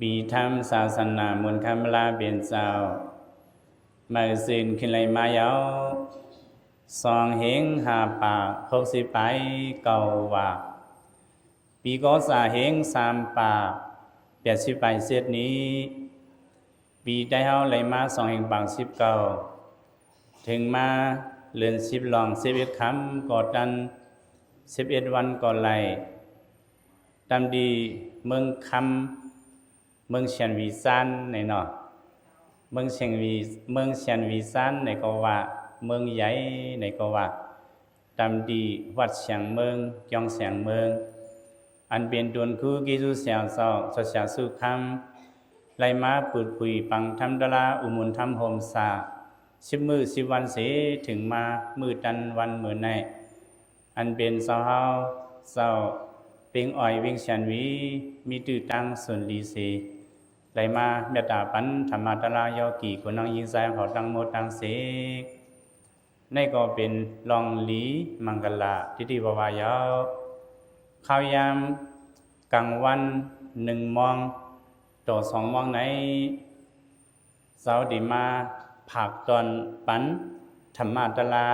ປີທຳສາສະໜາ ມູນຄຳລາເປັນເຈົ້າ ໃໝ່ຊື່ນຂຶ້ນໄລ່ມາຍາວ ສອງເຮັງຫ້າປາກຫົກສິບປາຍເກົ້າວາ ປີກໍສາເຮັງສາມປາກແປດສິບປາຍເຈັດນີ້ ປີໄທເຮົາໄລ່ມາສອງເຮັງປາກສິບເກົ້າ ເຖິງມາເດືອນສິບລອງສິບເອັດຄ່ຳກໍຕັນ ສິບເອັດວັນກໍໄລ່ ຕາມດີເມືອງຄຳ ເມືອງຊຽນວີຊານໃນເນາະ ເມືອງຊຽນວີ ເມືອງຊຽນວີຊານໃນກໍວ່າ ເມືອງໃຫຍ່ໃນກໍວ່າ ຕາມດີວັດຊຽງເມືອງ ກຽງຊຽງເມືອງ ອັນເປັນໂຕນຄູເກຊູສຽວເຈົ້າ ສະເຊຍສຸຄຳ ໄລ່ມາປູດຜຸຍຟັງທຳຕະລາ ອຸມຸນທຳໂຮມສາ ສິບມື້ສິບວັນເສ ເຖິງມາມື້ຕັນວັນມື້ໃນ ອັນເປັນຊາວເຮົາເຈົ້າເປັງອອຍວຽງຊຽນວີ ມີຕື້ຕັ້ງສຸນລີເສ ໄລ່ມາເມດຕາປັນທຳມະຕະລາ ຍໍກີກຸນນາງຍິງຊາຍເຂົາຕັ້ງໝົດຕັ້ງເສກ ໃນກໍເປັນລອງລີມັງກະລາ ທີ່ທີ່ວ່າວ່າຍາວ ຄາວຍາມກາງວັນໜຶ່ງໂມງຕໍ່ສອງໂມງໃນ ເຈົ້າໄດ້ມາຝາກຕ້ອນປັນທຳມະຕະລາ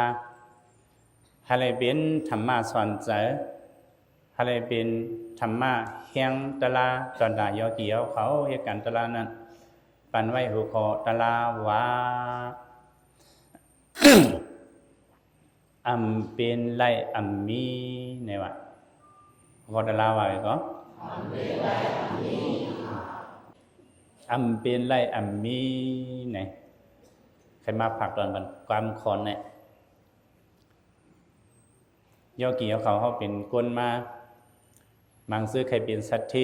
ໃຫ້ໄດ້ເປັນທຳມະສອນໃຈ ໃຫ້ໄດ້ເປັນທຳມະແຮງຕະລາ ຕອນຕາຍອດກ່ຽວເຂົາເຮັດການຕະລານັ້ນ ປັນໄວ້ຫົວຂໍ້ຕະລາວ່າ ອຳເປັນໄລອຳມີ ແນວວ່າ ຂໍຕະລາວ່າກໍ ອຳເປັນໄລອຳມີ ອຳເປັນໄລອຳມີ ແນ ໃຜມາຝາກຕອນກັນ ຄວາມຄອນແນ ຍອດກ່ຽວເຂົາ ເຮົາເປັນຄົນມາ ມັງຊື່ໃຜເປັນສັດເທ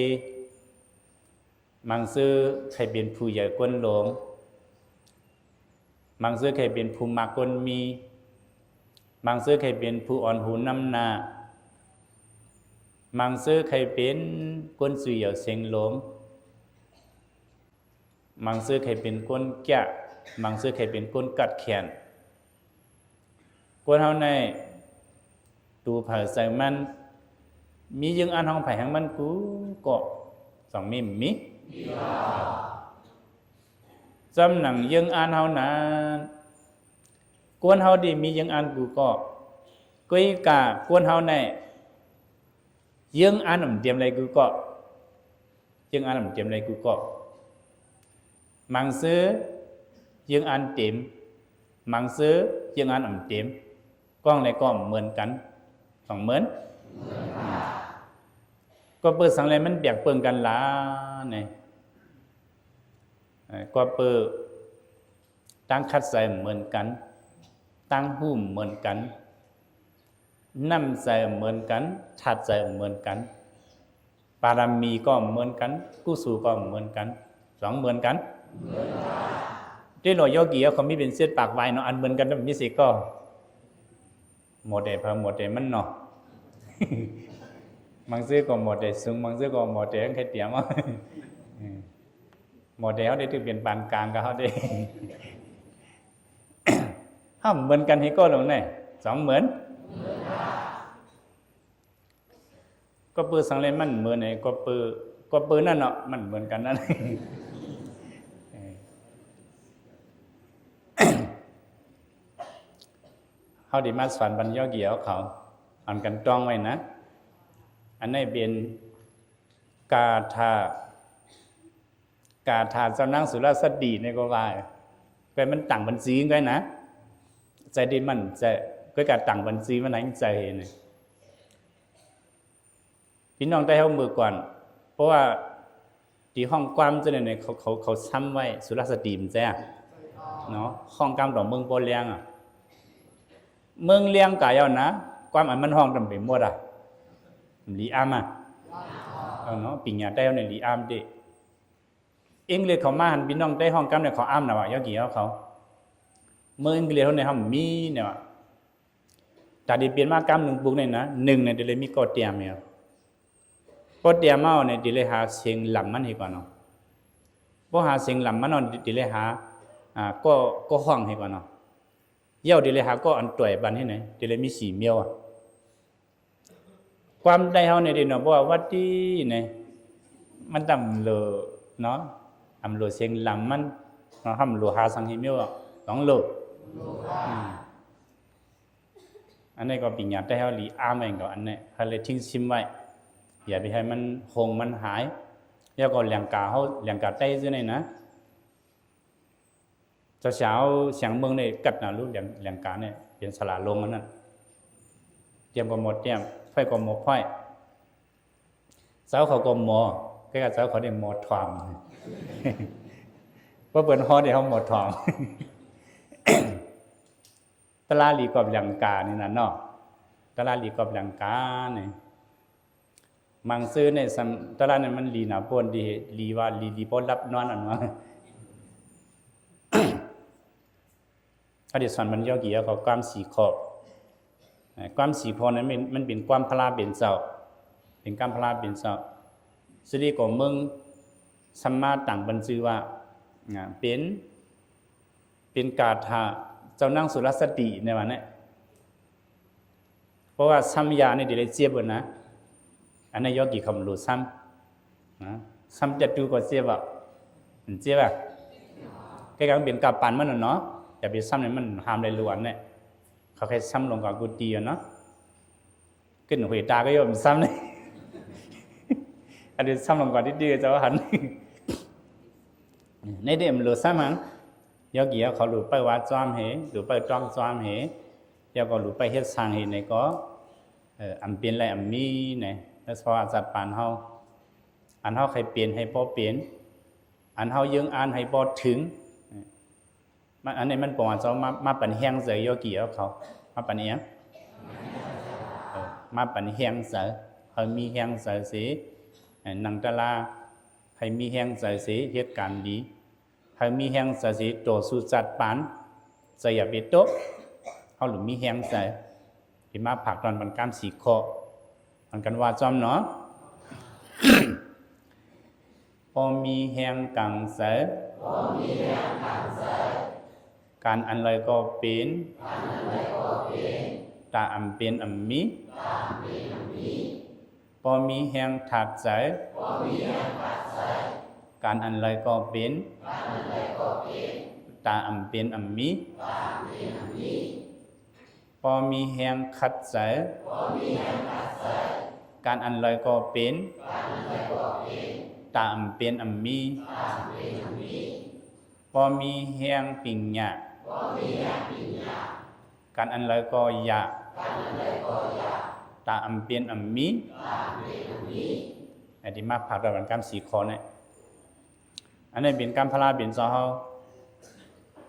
ມັງຊື່ໃຜເປັນຜູ້ໃຫຍ່ກົ້ນຫຼວງ ມັງຊື່ໃຜເປັນຜູ້ມັກກົ້ນມີ ມັງຊື່ໃຜເປັນຜູ້ອ່ອນຫູນຳໜ້າ ມັງຊື່ໃຜເປັນຄົນຊື່ຢາວເສັງຫຼົງ ມັງຊື່ໃຜເປັນຄົນກຽ ມັງຊື່ໃຜເປັນຄົນກັດແຂນ. ຄົນເຮົາໃນ ຕູເຜີາໃສ່ມັນ ມີຢືງອານຂອງໃຜຂອງມັນກູກໍ ສອງມີມີ ຈຳໜັງຢືງອານເຮົານັ້ນ ຄົນເຮົາດີມີຢືງອານກູກໍ ກ້ອຍກາຄົນເຮົາໃນ ຢືງອານອຳຕຽມໄລກູກໍ ຢືງອານອຳຕຽມໄລກູກໍ ມັງຊື່ຢືງອານເຕັມ ມັງຊື່ຢືງອານອຳເຕັມ ກ້ອງໃດກໍເໝືອນກັນ ສອງເໝືອນ ກໍເປີດສັງແລມັນແບກເປິງກັນຫຼາ ແນ ກໍເປີດ ຕັ້ງຂັດໃຈເໝືອນກັນ ຕັ້ງຫູເໝືອນກັນ ນ້ຳໃຈເໝືອນກັນ ທາດໃຈເໝືອນກັນ ປາລະມີກໍເໝືອນກັນ ກຸສົນກໍເໝືອນກັນ ສອງເໝືອນກັນ ເດ້ລອຍໂຍກີເຂົາມີເປັນເຈັດປາກວາຍເນາະ ອັນເໝືອນກັນມີຊິກໍ ໝົດແຕ່ເພິ່ນໝົດແຕ່ມັນເນາະ ບາງຊື່ກໍໝົດແຕ່ສູງ ບາງຊື່ກໍໝົດແຕ່ໃຄຕຽມ ໝົດແຕ່ເຮົາໄດ້ຖືກເປັນປານກາງກັບເຮົາໄດ້ ເຮົາເໝືອນກັນໃຫ້ກໍລົງແນ່ ສອງເໝືອນ ກໍເປີດສັງເລມັນເໝືອນ ກໍເປີດ ກໍເປີດນັ້ນເນາະ ມັນເໝືອນກັນນັ້ນ ເຮົາໄດ້ມາສອນບັນຍອກຽວເຂົາ ອັນກັນຕ້ອງໄວ້ນະ ອັນນີ້ເປັນກາຖາ ກາຖາເຈົ້ານາງສຸລາສະຕີນີ້ກໍວ່າ ແຕ່ມັນຕັ້ງບັນຊີໄວ້ນະ ໃຈດີມັນ ໃຈ ກໍກາຕັ້ງບັນຊີມັນໃຫ້ໃຈນີ້ ພີ່ນ້ອງໄທເຮົາເມື່ອກ່ອນ ເພາະວ່າທີ່ຮ້ອງກວາມຈັ່ງໃດນີ້ ເຂົາ ເຂົາ ເຂົາຊ້ຳໄວ້ ສຸລາສະຕີມັນແຈ້ເນາະ ຮ້ອງກວາມດອກເມືອງບໍ່ລຽງອະ ເມືອງລຽງກາຍເອົານະ ກວາມອັນມັນຮ້ອງເຕັມໄປໝົດອະ ລີອາມອະ ເອີເນາະ ປິງຍາໄທເຮົານີ້ລີອາມເດ ອັງກິດເຂົ້າມາຫັ້ນ ພີ່ນ້ອງໄທຮ້ອງກຳນີ້ເຂົາອາມນະວ່າ ຍອກກີເຮົາເຂົາ ເມືອງອັງກິດເຮົານີ້ເຮົາມີແນວວ່າ ຕາດີປ່ຽນມາກຳໜຶ່ງປຸກນີ້ນະ ໜຶ່ງນີ້ ຕິເລຍມີກໍຕຽມແມ່ນ ກໍຕຽມເອົານີ້ ຕິເລຍຫາສຽງລຳມັນໃຫ້ກ່ອນເນາະ ບໍ່ຫາສຽງລຳມັນເນາະ ຕິເລຍຫາ ອ່າ ກໍ ກໍຮ້ອງໃຫ້ກ່ອນເນາະ ເຍົາ ຕິເລຍຫາກໍອັນຕວຍບັນໃຫ້ນີ້ ຕິເລຍມີສີ່ມ້ຽວອະ ກວາມໄທເຮົານີ້ເດເນາະ ເພາະວ່າວັດຕີນີ້ ມັນຕ້ອງເລີ ເນາະ ອຳໂລຊຽງລຳມັນເນາະ ອຳໂລຫາສັງຫິເມວ ສອງໂລ ອືມ ອັນນີ້ກໍປັນຍາແຕ່ເຮົາລີອາມເອງກໍອັນນີ້ ເຮົາເລີຍຖິ້ມຊິມໄວ້ ຢ່າໄປໃຫ້ມັນຄົງມັນຫາຍ ແລ້ວກໍແຫຼງກາເຮົາ ແຫຼງກາໃຕ້ຊື່ນີ້ນະ ເຈົ້າສາວສຽງເມືອງນີ້ກັດນະ ລູກແຫຼງ ແຫຼງການີ້ ເປັນສະຫຼາລົງອັນນັ້ນ ຕຽມກໍໝໍຕຽມ ໄຟກໍໝໍໄຟ ເຈົ້າເຂົາກໍໝໍ ແກ່ເຈົ້າເຂົາໄດ້ໝໍທອງ ເພາະເພິ່ນຮອດໄດ້ເຮົາໝໍທອງ ຕະຫຼາລີກອບແຫຼງການີ້ນະເນາະ ຕະຫຼາລີກອບແຫຼງການີ້ ມັງຊື່ໃນສຳ ຕະຫຼາດນັ້ນມັນລີນະ ໂພດດີ ລີວ່າລີ ລີບໍ່ຫຼັບນອນອັນວ່າ ອະດິສອນບັນຍອກກີເອົາຄວາມສີ່ຂໍ້ ຄວາມສີ່ຂໍ້ນັ້ນມັນ ມັນເປັນຄວາມພະລາເປັນເຈົ້າ ເປັນຄວາມພະລາເປັນເຈົ້າ ສະລິກໍເມືອງສຳມາຕັງ ເພິ່ນຊື່ວ່າ ເປັນ ເປັນກາຖາເຈົ້ານາງສຸລະສະຕີໃນວັນນີ້ ເພາະວ່າຊ້ຳຢານີ້ໄດ້ເຈັບນະ ອັນນັ້ນຍອກກີຄຳຫຼູຊ້ຳນະ ຊ້ຳຈະຕູກໍເຈັບອະ ມັນເຈັບອະ ແກ່ກັນເປັນກາບປານມັນນະເນາະ ຢ່າໄປຊ້ຳໃຫ້ມັນຫາມໄດ້ຫຼວນແນະ ເຂົາແຄ່ຊ້ຳລົງກວ່າກຸຕິເນາະ ຂຶ້ນຫວຍຕາກໍຍອມຊ້ຳນີ້ ອັນນີ້ຊ້ຳລົງກວ່າຕິດໆ ເຈົ້າຫັ້ນ ໃນເດມໂລຊ້ຳຫັ້ນ ຍອກກີເຂົາຫຼູໄປວ່າຈ້ອມເຮ ຫຼູໄປຕ້ອງຈ້ອມເຮ ແລ້ວກໍຫຼູໄປເຮັດສ້າງເຮ ໃນກໍ ເອີ ອຳເປັນແລະອຳມີໃນ ແລະສະພາວະສັດປານເຮົາ ອັນເຮົາໃຄ່ເປັນໃຫ້ບໍ່ເປັນ ອັນເຮົາເຢິງອ່ານໃຫ້ບໍ່ເຖິງ ມັນ ອັນນີ້ມັນປະຫວັດສອງ ມາ ມາປັນແຮງໃຈໂຍກີເຂົາ ມາປັນອີ່ຫຍັງ? ເອີ ມາປັນແຮງໃຈ ໃຫ້ມີແຮງໃຈຊິ ເອີ ນັ່ງຕາລາ ໃຫ້ມີແຮງໃຈຊິ ເຮັດການດີ ໃຫ້ມີແຮງໃຈຊິ ຕໍ່ສູ້ຈັດປານ ໃຈຢ່າໄປຕົກ ເຮົາຫຼືມີແຮງໃຈ ທີ່ມາຝາກຕອນບັນກາມສີ່ຂໍ້ ມັນກັນວ່າຈ້ອມເນາະ ບໍ່ມີແຮງກາງໃຈ ບໍ່ມີແຮງກາງໃຈ ການອັນໃດກໍເປັນ ການອັນໃດກໍເປັນ ຕາອຳເປັນອຳມີ ຕາອຳເປັນອຳມີ ບໍ່ມີແຮງທາດໃຈ ບໍ່ມີແຮງທາດໃຈ ການອັນໃດກໍເປັນ ການອັນໃດກໍເປັນ ຕາອຳເປັນອຳມີ ຕາອຳເປັນອຳມີ ບໍ່ມີແຮງຂັດໃຈ ບໍ່ມີແຮງຂັດໃຈ ການອັນໃດກໍເປັນ ການອັນໃດກໍເປັນ ຕາອຳເປັນອຳມີ ຕາອຳເປັນອຳມີ ບໍ່ມີແຮງປິງຍາ ບໍ່ມີແຮງປິງຍາ ການອັນໃດກໍຢາກ ການອັນໃດກໍຢາກ ຕາອຳເປັນອຳມີ ຕາອຳເປັນອຳມີ ອັນທີ່ມາຝາກຕອນບັນກາມສີ່ຂໍ້ນີ້ ອັນນີ້ເປັນການພະລາເປັນເຈົ້າເຮົາ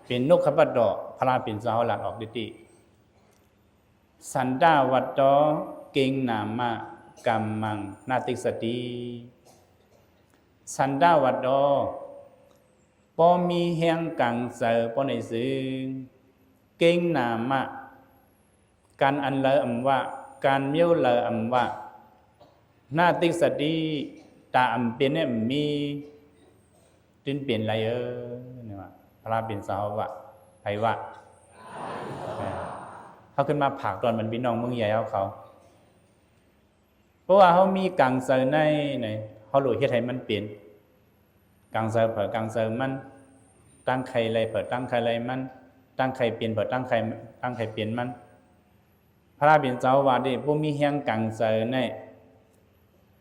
ເປັນນົກຂະປັດຕໍ ພະລາເປັນເຈົ້າເຮົາລັດອອກຕິຕິ ສັນຕະວັດໂຕ ເກັງນາມະ ກຳມັງ ນະຕິສະຕິ ສັນຕະວັດໂຕ ບໍ່ມີແຮງກາງໃຈ ບໍ່ໃນຊຶງ ເກັງນາມະ ການອັນເລີອຳວະ ການມຽວເລີອຳວະ ນະຕິສະຕິ ຕາອຳເປັນແນມມີ ຕື່ນເປັນໄລເອີ ນີ້ວ່າ ພະລາເປັນເຈົ້າເຮົາວ່າ ໃຜວ່າ ເຮົາຂຶ້ນມາຝາກຕອນບັນພີ່ນ້ອງເມືອງໃຫຍ່ເຮົາເຂົາ ເພາະວ່າເຮົາມີກາງໃຈໃນ ໃນ ເຮົາໂລດເຮັດໃຫ້ມັນເປັນ ກາງໃຈໃຜກາງໃຈມັນ ຕັ້ງໄຂ່ໄລໃຜຕັ້ງໄຂ່ໄລມັນ ຕັ້ງໄຂ່ເປັນໃຜຕັ້ງໄຂ່ ຕັ້ງໄຂ່ເປັນມັນ ພະລາເປັນເຈົ້າວ່າເດ້ ບໍ່ມີແຮງກາງໃຈໃນ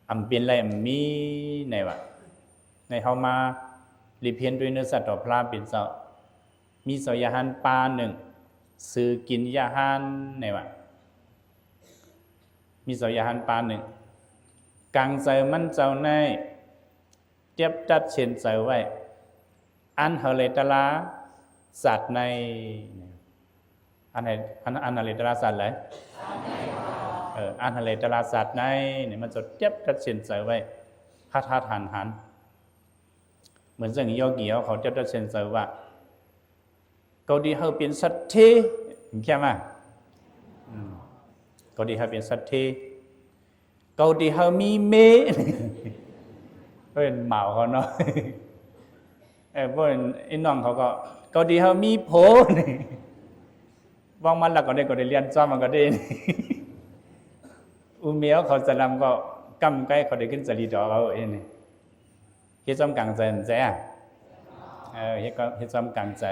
ອຳເປັນໄລອຳມີ ໃນວ່າ ໃນເຮົາມາລິເພັນດ້ວຍເນື້ອສັດຕໍ່ພະລາເປັນເຈົ້າ ມີເຈົ້າຢາຫັນປາໜຶ່ງ ຊື່ກິນຢາຫັນ ໃນວ່າ ມີເຈົ້າຢາຫັນປາໜຶ່ງ ກາງໃຈມັນເຈົ້າໃນ ຕຽບຕັດເສັ້ນໃຈໄວ້ ອັນເຮົາເລຕະລາ ຊາດໃນ ອັນໃດ ອັນ ອັນເຮົາເລຕະລາຊາດໃດ ເອີ ອັນເຮົາເລຕະລາຊາດໃນ ນີ້ມັນຈະຕຽບຕັດເສັ້ນໃຈໄວ້ ຄັດໆຫັນໆ ເໝືອນຈັ່ງໂຍກີເຂົາຕຽບຕັດເສັ້ນໃຈວ່າ ກາດີເຮົາເປັນສັດເທ ເຂົ້າໃຈມາ ອືມ ກາດີເຮົາເປັນສັດເທ ກາດີເຮົາມີເມ ເປັນໝາວເຂົາເນາະ ເອີ ພວກອີນ້ອງເຂົາກໍ ກາດີເຮົາມີໂພ ວ່າງມາແລ້ວກໍໄດ້ ກໍໄດ້ລຽນຈອມມັນກໍໄດ້ ອູເມເຂົາຈະນຳກໍກຳໄກເຂົາໄດ້ຂຶ້ນຈະລີດອກເອົາເອງນີ້ ເຮັດຊອມກາງໃຈ ມັນແຊ ເອີ ເຮັດກໍເຮັດຊອມກາງໃຈ.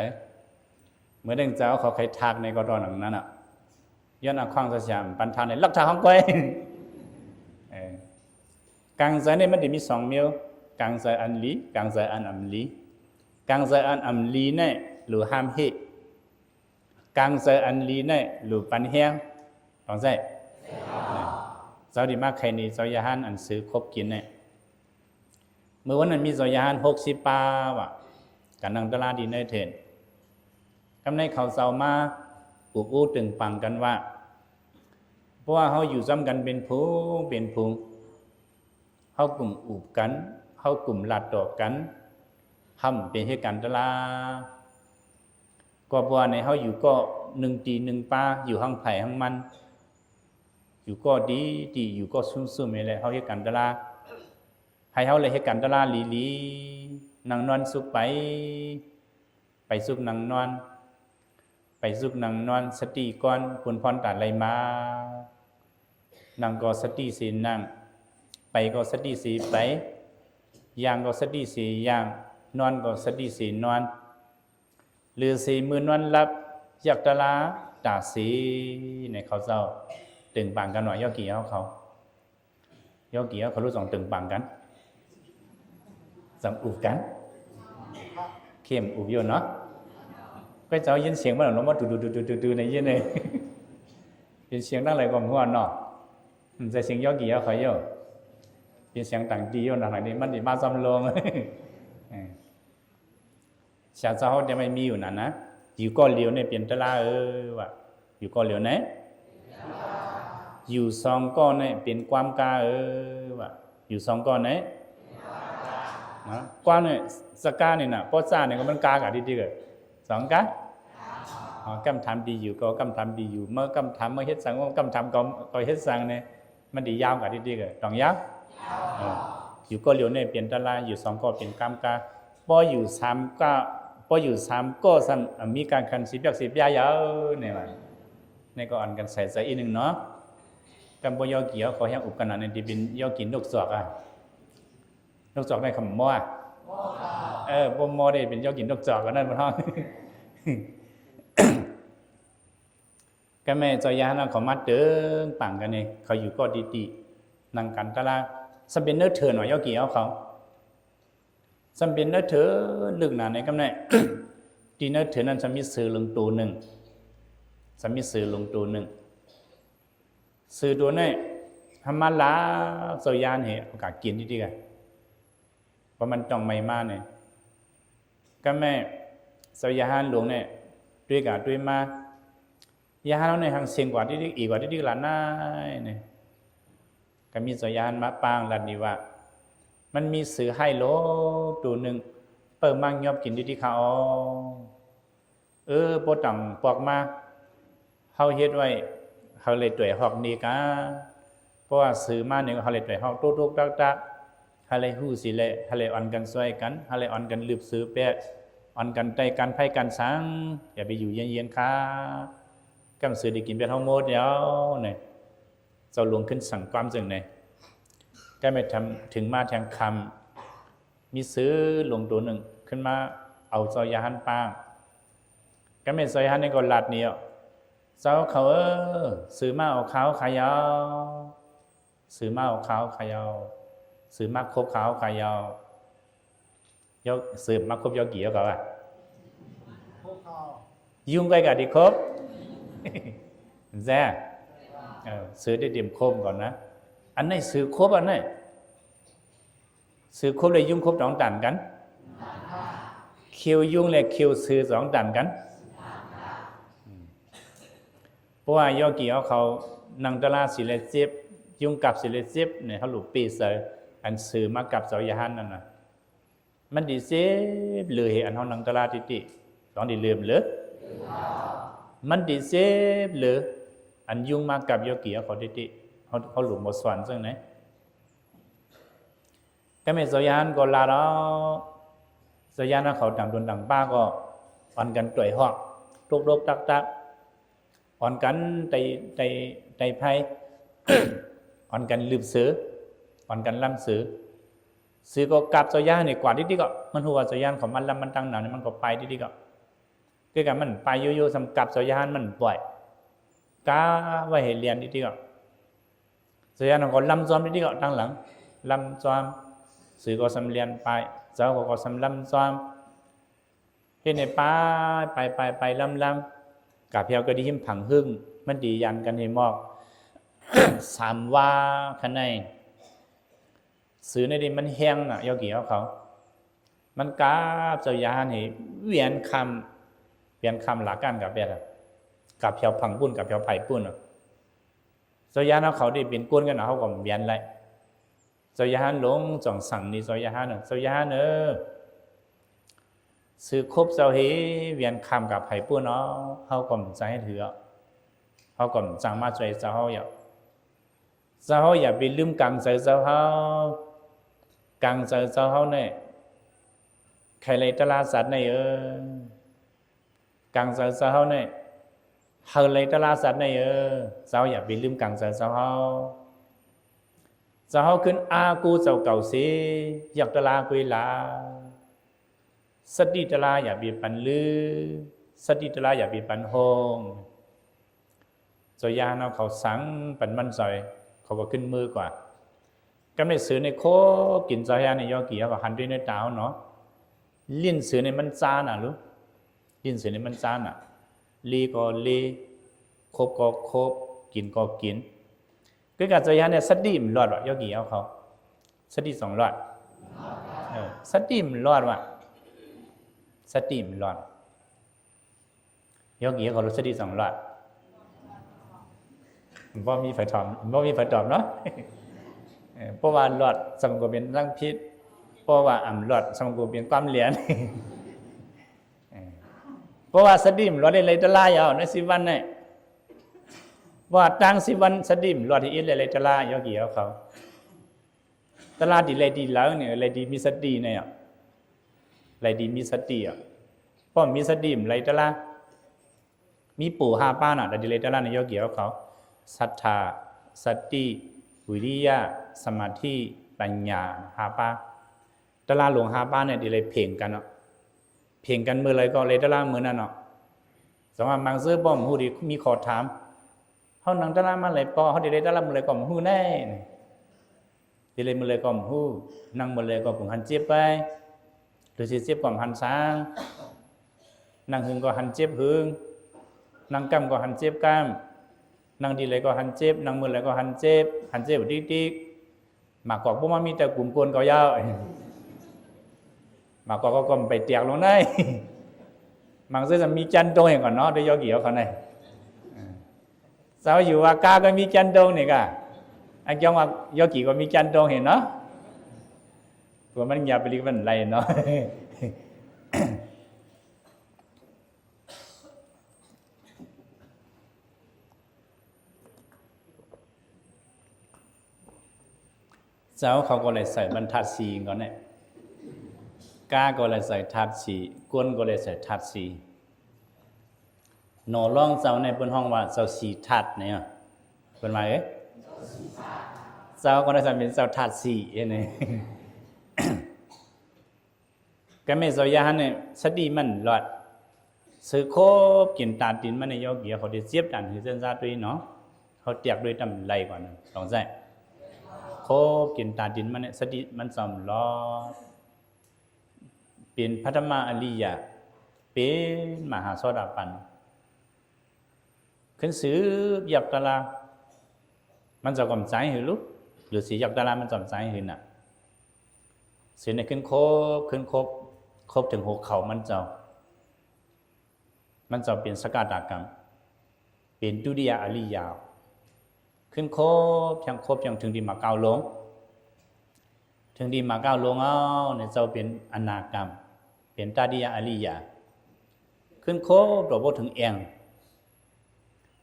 ເມື່ອໜຶ່ງເຈົ້າເຂົາໃຄທັກໃນກໍຕອນນັ້ນນະ ຍ້ອນອາຂວາງສະສາມປັນທາງໃນລັກທາຂອງຂ້ອຍ ເອີ ກາງໃຈນີ້ມັນຈະມີສອງແນວ ກາງໃຈອັນດີ ກາງໃຈອັນອຳດີ. ກາງໃຈອັນອຳດີນີ້ ຫຼືຫ້າມເຮັດ ກາງໃຈອັນດີແນ່ ຫຼືປັນແຮງ ຕ້ອງໃຊ້ ເຈົ້າທີ່ມາໄຂນີ້ ເຈົ້າຢ່າຫັນອັນຊື້ຄົບກິນແນ່. ມື້ວັນນັ້ນມີເຈົ້າຢ່າຫັນຫົກສິບປາວ່າ ກະນັ່ງຕະຫຼາດດີໃນເທີນ ກຳໃນເຂົາເຈົ້າມາອຸບອູຕຶງປັງກັນວ່າ ເພາະວ່າເຮົາຢູ່ຊຳກັນເປັນຝູງເປັນຝູງ ເຮົາກຸ່ມອຸບກັນ ເຮົາກຸ່ມລັດຕໍ່ກັນ ຫ້າມເປັນເຫດການຕະຫຼາດ. ກວ່າບໍ່ໃນເຮົາຢູ່ກໍໜຶ່ງຕີໜຶ່ງປາ ຢູ່ຫ້ອງໃຜຫ້ອງມັນ ຢູ່ກໍດີໆ ຢູ່ກໍຊຸ່ມໆ ນີ້ແຫຼະ ເຮົາເຮັດການຕະຫຼາດ ໃຫ້ເຮົາແລະເຮັດການຕະຫຼາດຫຼີໆ ນັ່ງນອນສຸກໄປ ໄປສຸກນັ່ງນອນ ໄປສຸກນັ່ງນອນ ສະຕິກ່ອນ ປຸນພອນຕາໄຫຼມາ ນັ່ງກໍສະຕິເສນັ່ງ ໄປກໍສະຕິເສໄປ ຍ່າງກໍສະຕິເສຍ່າງ ນອນກໍສະຕິເສນອນ ຫຼືເສມືນອນຫຼັບ ຢາກຕະຫຼາດຕາເສ ໃນເຂົາເຈົ້າຕຶງປັງກັນວ່າ ໂຍກີເຮົາເຂົາ ໂຍກີເຮົາເຂົາຮູ້ຈັ່ງຕຶງປັງກັນ ຈັ່ງອຸບກັນ ເຂັ້ມອຸບຢູ່ເນາະ ກໍເຈົ້າຍິນສຽງມັນລົງມາ ຕຸໆໆໆ ໃນຍິນເລີຍ ເປັນສຽງທາງໃດກໍບໍ່ຮູ້ເນາະ ມັນໃສ່ສຽງໂຍກີເຮົາເຂົາຢູ່ ເປັນສຽງຕັງຕີຢູ່ນະ ນີ້ມັນຊິມາຊອມລົງ ເອີ ສາວເຈົ້າເຮົາຈະໄມ່ມີຢູ່ນັ້ນນະ ຢູ່ກໍຫຼຽວໃນເປັນຕະຫຼາດເອີ ວ່າ ຢູ່ກໍຫຼຽວໃນ ຢູ່ສອງກໍໃນເປັນຄວາມກ້າເອີ ວ່າ ຢູ່ສອງກໍໃນ ນະ ກວ້າງນີ້ ສະການີ້ນະ ປໍສານີ້ກໍມັນກ້າກະຕິຕິກະ ສອງກ້າ ກຳຖາມດີຢູ່ກໍກຳຖາມດີຢູ່ ມາກຳຖາມມາເຮັດສັງ ກຳຖາມກໍ ກໍເຮັດສັງນີ້ ມັນດີຍາວກະຕິຕິກະ ຕ້ອງຍາວ ເອີ ຢູ່ກໍຫຼຽວໃນເປັນຕະຫຼາດ ຢູ່ສອງກໍເປັນຄວາມກ້າ ພໍຢູ່ສາມກໍ ພໍຢູ່ສາມກໍຊັ້ນ ມີການຂັນສິບຢາກສິບຢ່າຍາວ ນີ້ວ່າ ນີ້ກໍອັນກັນໃສ່ໃຈອີກໜຶ່ງເນາະ ກຳບໍ່ໂຍກີເຂົາແຮງອຸບກັນນັ້ນ ທີ່ເປັນໂຍກີນົກຈອກອະ ນົກຈອກໃນຄຳໝໍ ເອີ ບໍ່ໝໍເດ້ ເປັນໂຍກີນົກຈອກ ອັນນັ້ນບໍ່ທ້ອງ ກະແມ່ເຈົ້າຢ່າຫັນເຂົາມາຕຶງປັງກັນນີ້ ເຂົາຢູ່ກໍຕິຕິ ນັ່ງກັນຕະຫຼາດ ສ່ຳເປັນເນີເທີນວ່າໂຍກີເອົາເຂົາ ສ່ຳເປັນເນີເທີນ ລຶກໜາໃນກຳໃນ ທີ່ເນີເທີນນັ້ນ ສ່ຳມີເສືອລົງໂຕໜຶ່ງ ສ່ຳມີເສືອລົງໂຕໜຶ່ງ ເສືອໂຕນີ້ ຫາມາລາກເຈົ້າຢ່າຫັນເຫ ເອົາກາກິນຕິຕິກະ ວ່າມັນຕ້ອງໄໝ້ມານີ້ ກະແມ່ເຈົ້າຢ່າຫັນຫຼວງນີ້ ຕຸ້ຍກາຕຸ້ຍມາ ຢ່າຫັນເຮົານີ້ຫັ້ງເສັງກວ່າຕິຕິກ ອີກວ່າຕິຕິກ ຫຼານນາຍນີ້ ກະມີເຈົ້າຢ່າຫັນມາປາງລັດນີ້ວ່າ ມັນມີເສືອໄຮ່ໂລໂຕໜຶ່ງ ເປີມາຫຍອບກິນຕິຕິກ ຂ້າອອ ເອີ ບໍ່ຕ້ອງປອກມາ ເຮົາເຮັດໄວ້ ເຮົາເລີຍຕ່ວຍຮອກນີ້ກາ ເພາະວ່າເສືອມານີ້ ເຮົາເລີຍຕ່ວຍຮອກຕຸກໆ ຕັກໆ ເຮົາເລີຍຮູ້ຊິແລະ ເຮົາເລີຍອ່ອນກັນຊ່ວຍກັນ ເຮົາເລີຍອ່ອນກັນລຶບເສືອແປດ ອ່ອນກັນໄຕ້ກັນໄພກັນສັງ ຢ່າໄປຢູ່ເຢັນໆ ຄະ ກຳເສືອໄດ້ກິນແປດເຮົາໝົດແລ້ວນີ້ ເຈົ້າຫຼວງຂຶ້ນສັ່ງຄວາມຈັ່ງໃດ ກະແມ່ນເຖິງມາແທງຄຳ ມີເສືອຫຼວງໂຕໜຶ່ງ ຂຶ້ນມາເອົາເຈົ້າຢ່າຫັນປາງ ກະແມ່ນເຈົ້າຢ່າຫັນນີ້ກໍລັດນີ້ ເຈົ້າເຂົາເອີ ເສືອມາເອົາຂ້າວຂ້າຢາວ ເສືອມາເອົາຂ້າວຂ້າຢາວ ເສືອມາຄົບຂ້າວຂ້າຢາວ ໂຍ ເສືອມາຄົບໂຍກີເຂົາວ່າ ຍຸງໄກກະຕິຄົບ ແຊ ເອີ ເສືອໄດ້ຕຽມຄົບກ່ອນນະ ອັນໃດເສືອຄົບ ອັນໃດ ເສືອຄົບແລະຍຸງຄົບຕ້ອງຕ່າງກັນ ເຂ້ວຍຸງແລະເຂ້ວເສືອຕ້ອງຕ່າງກັນ ເພາະວ່າໂຍກີເຮົາເຂົານັ່ງຕະຫຼາດຊິແລະເຈັບ ຍຸງກັດຊິແລະເຈັບນີ້ ເຮົາລູກເປໃສ່ ອັນເສືອມາກັດເຈົ້າຢ່າຫັນນັ້ນນະ ມັນຊິເຈັບເລີຍ ອັນເຮົານັ່ງຕະຫຼາດຕິຕິ ຕ້ອງໄດ້ເລີ່ມເລີຍ ມັນຊິເຈັບເລີຍ ອັນຍຸງມາກັດໂຍກີເຮົາເຂົາຕິຕິ ເຮົາ ເຮົາລູກບໍ່ສອນຈັ່ງໃດ ກະແມ່ນເຈົ້າຢ່າຫັນກໍລາດອອກ ເຈົ້າຢ່າຫັນເຂົາຕ່າງຕົນຕ່າງປາກໍອ່ອນກັນຕ່ອຍຮອກ ຕຸກໆ ຕັກໆ ອ່ອນກັນໄຕ່ ໄຕ່ ໄຕ່ໄພ ອ່ອນກັນລຶບເສືອ ອ່ອນກັນລຳເສືອ ສື່ກໍກັບເຈົ້າຢານນີ້ກວາດຕິດໆ ມັນຮູ້ວ່າເຈົ້າຢານເຂົາມາລຳມັນຕັ້ງນານ ມັນກໍໄປຕິດໆ ຄືກັນ ມັນໄປຢູ່ໆ ສ່ຳກັບເຈົ້າຢານມັນປ່ອຍ ກະໄວ້ໃຫ້ລຽນຕິດໆ ເຈົ້າຢານກໍລຳຈອມຕິດໆ ຕາງຫຼັງ ລຳຈອມ ສື່ກໍສ່ຳລຽນໄປ ເຈົ້າເຂົາກໍສ່ຳລຳຈອມ ເຮັດໃຫ້ໄປ ໄປ ໄປ ໄປ ລຳ ລຳ ກາແພວກໍໄດ້ຫິມຜັງຫຶ້ງ ມັນໄດ້ຢ້ານກັນໃຫ້ໝອກ ສາມວ່າຂະໄນ ສື່ໃນນີ້ມັນແຮງນະ ຍອກກີເຮົາເຂົາ ມັນກັບເຈົ້າຢານໃຫ້ວຽນຄຳ ວຽນຄຳລາການກາແຟ ກາແພວພັງປຸ້ນ ກາແພວໄພປຸ້ນ ເຈົ້າຢານເຮົາເຂົາໄດ້ເປັນກົນກັນ ເຮົາກໍວຽນໄລ່ ເຈົ້າຢານຫຼົງຈອງສັງນີ້ ເຈົ້າຢານ ເຈົ້າຢານເອີ ສື່ຄົບເຈົ້າເຮ ວຽນຄຳກາໄພປຸ້ນເນາະ ເຮົາກໍຈະໃຫ້ຖື ເຮົາກໍຈະມາຊ່ວຍເຈົ້າເຮົາ ເຈົ້າເຮົາຢ່າໄປລືມກາງໃຈເຈົ້າເຮົາ ກາງໃຈເຈົ້າເຮົານີ້ ໃຜໄລ່ຕະລາສັດໃນເອີ ກາງໃຈເຈົ້າເຮົານີ້ ເຮົາໄລ່ຕະລາສັດໃນເອີ ເຈົ້າຢ່າໄປລືມກາງໃຈເຈົ້າເຮົາ ເຈົ້າເຮົາຂຶ້ນອາກູເຈົ້າເກົ່າເສ ຢາກຕະລາກຸຍລາ ສະຕິຕະລາຢ່າໄປປັນລື ສະຕິຕະລາຢ່າໄປປັນໂຮງ ເຈົ້າຢານເຮົາເຂົາສັງປັນມັນໃຈ ເຂົາກໍຂຶ້ນມືກວ່າ ກຳໄດ້ສື່ໃນຄົບກິນເຈົ້າຢານໃນຍອກກີເຮົາກໍຫັນດ້ວຍໃນຕາເຮົາເນາະ ຫຼິ້ນສື່ໃນມັນຈານນະລູກ ຫຼິ້ນສື່ໃນມັນຈານນະ ລີກໍລີ ຄົບກໍຄົບ ກິນກໍກິນ ຄືກັນເຈົ້າຢານໃນສະຕິມັນລອດວ່າ ຍອກກີເຮົາເຂົາ ສະຕິສອງລອດ ເອີ ສະຕິມັນລອດວ່າ ສະຕິມັນລອດ ຍອກກີເຂົາສະຕິສອງລອດ ບໍ່ມີໃຜຖອມ ບໍ່ມີໃຜຕອບເນາະ ເອີ ເພາະວ່າລອດສ່ຳກໍເປັນທາງຜິດ ເພາະວ່າອຳລອດສ່ຳກໍເປັນຄວາມຫຼຽນ ເອີ ເພາະວ່າສະຕິມັນລອດໄດ້ໄລ່ຕະລາເອົາໃນສິບວັນນີ້ ເພາະວ່າຕັ້ງສິບວັນ ສະຕິມັນລອດເຮັດໄລ່ຕະລາ ຍອກກີເຮົາເຂົາ ຕະລາທີ່ໄລ່ທີ່ເຫຼົ່ານີ້ ໄລ່ທີ່ມີສະຕິນີ້ ໄລ່ທີ່ມີສະຕິ ເພາະມີສະຕິມັນໄລ່ຕະລາ ມີໂປຫ້າປານະ ຕາທີ່ເລຕະລານະ ຍອກກີເຮົາເຂົາ ສັດທາ ສະຕິ ວິລິຍະ ສະມາທິ ປັນຍາ ຫ້າປາ ຕະລາຫຼວງຫ້າປານີ້ ທີ່ເລເພງກັນເນາະ ເພງກັນມື້ໃດກໍເລຕະລາມື້ນັ້ນເນາະ ສະມາບາງເຊີບໍ່ຮູ້ດີ ມີຂໍ້ຖາມ ເຮົານັ່ງຕະລາມາຫຼາຍປາ ເຮົາທີ່ເລຕະລາມື້ໃດກໍບໍ່ຮູ້ແນ່ ທີ່ເລມື້ໃດກໍບໍ່ຮູ້ ນັ່ງມື້ໃດກໍບໍ່ຫັນເຈັບໄປ ຫຼືຊິເຈັບກໍບໍ່ຫັນສ້າງ ນັ່ງຫຶງກໍຫັນເຈັບຫຶງ ນັ່ງກ້ຳກໍຫັນເຈັບກ້ຳ ນັ່ງທີ່ໃດກໍຫັນເຈັບ ນັ່ງມື້ໃດກໍຫັນເຈັບ ຫັນເຈັບຕິກໆ ໝາກກອກບໍ່ມາມີແຕ່ກຸ່ມກົນເຂົາຢ່າວ ໝາກກອກກໍໄປແຕກລົງໃນ ບາງເທື່ອຈະມີຈັນໂຕເອງກ່ອນເນາະ ໂດຍຍອກກີເຂົາໃນ ເຈົ້າຢູ່ວ່າກາກໍມີຈັນໂຕນີ້ກະ ອັນກຽງວ່າຍອກກີກໍມີຈັນໂຕເຫັນເນາະ ເພື່ອມັນຢ່າໄປລິກມັນໄລເນາະ ເຈົ້າເຂົາກໍໄດ້ໃສ່ບັນທັດສີ່ກ່ອນແຫຼະ ກາກໍໄດ້ໃສ່ທັດສີ່ ກົນກໍໄດ້ໃສ່ທັດສີ່ ໜໍ່ລອງເຈົ້າໃນເພິ່ນຮ້ອງວ່າເຈົ້າສີ່ທັດນີ້ ເພິ່ນວ່າເອີ ເຈົ້າກໍໄດ້ໃສ່ເປັນເຈົ້າທັດສີ່ນີ້ ກະແມ່ນເຈົ້າຢ່າຫັ້ນນີ້ ສະຕິມັນຫຼອດ ຊື່ຄົບກິນຕາຕິນມັນນີ້ ຍອກກີເຂົາໄດ້ເຈັບຕານຫືເສັ້ນຊາດດ້ວຍເນາະ ເຂົາແຕກດ້ວຍຕຳໄລກ່ອນ ຕ້ອງໃຊ້ ຄົບກິນຕາຕິນມັນນີ້ ສະຕິມັນຈອມຫຼອດ ເປັນພະທຳມະອະລິຍະ ເປັນມະຫາໂສດາບັນ ຂຶ້ນສືບຢາກຕະລາ ມັນຈະກຳໃຈຫືລຸ ຫຼືຊິຢາກຕະລາມັນຈອມໃຈຫືນະ ຊິໄດ້ຂຶ້ນຄົບ ຂຶ້ນຄົບ ຄົບເຖິງຫົກເຂົາມັນເຈົ້າ ມັນຈະເປັນສະກະດາກຳ ເປັນຕຸຕິຍະອະລິຍະ ຂຶ້ນຄົບ ຍັງຄົບ ຍັງເຖິງທີ່ມາກ້າວລົງ ເຖິງທີ່ມາກ້າວລົງເອົາ ໃນເຈົ້າເປັນອະນາກຳ ເປັນຕະຕິຍະອະລິຍະ ຂຶ້ນຄົບຕໍ່ບໍ່ເຖິງແອງ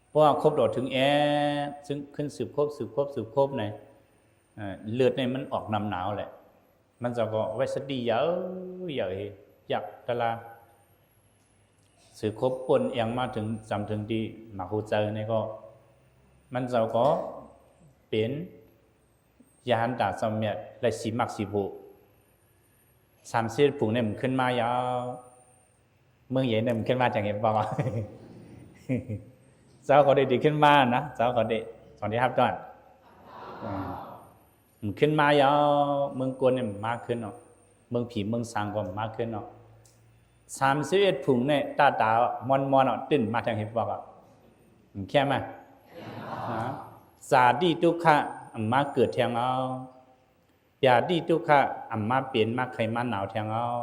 ເພາະວ່າຄົບຕໍ່ເຖິງແອງ ຊຶ່ງຂຶ້ນສືບຄົບ ສືບຄົບ ສືບຄົບໃນ ເອີ ເລືອດໃນມັນອອກນ້ຳໜາວແຫຼະ ມັນເຈົ້າກໍໄວ້ສະຕິຢາວ ຢາວເຮ ຢາກຕະລາ ສືບຄົບປົນແອງມາເຖິງ ຈຳເຖິງທີ່ໝາກຫົວໃຈນີ້ກໍ ມັນເຈົ້າກໍເປັນ ຍາຫັນຕາສຳເລັດ ໄດ້ສີມັກສີໂພ ສາມສິບເອັດຜູງນີ້ມັນຂຶ້ນມາຍາວ ເມືອງໃຫຍ່ນີ້ມັນຂຶ້ນມາຈັ່ງເຫັນບໍ່? ເຈົ້າເຂົາໄດ້ດີຂຶ້ນມານະ ເຈົ້າເຂົາໄດ້ສອນທີ່ຮັບຕ້ອນ ອາ ມັນຂຶ້ນມາຍາວ ເມືອງກົນນີ້ມັນມາຂຶ້ນເນາະ ເມືອງຜີເມືອງສາງກໍມັນມາຂຶ້ນເນາະ ສາມສິບເອັດຜູງນີ້ຕາຕາມອນໆເນາະ ຕື່ນມາຈັ່ງເຫັນບໍ່? ມັນແຄ່ມາ ອາ ຊາຕິທຸກຂະ ອາ ມາເກີດແທງເອົາ ຢາຕິທຸກຂະ ອຳມາເປັນ ມາໄຂ້ມາໜາວແທງເອົາ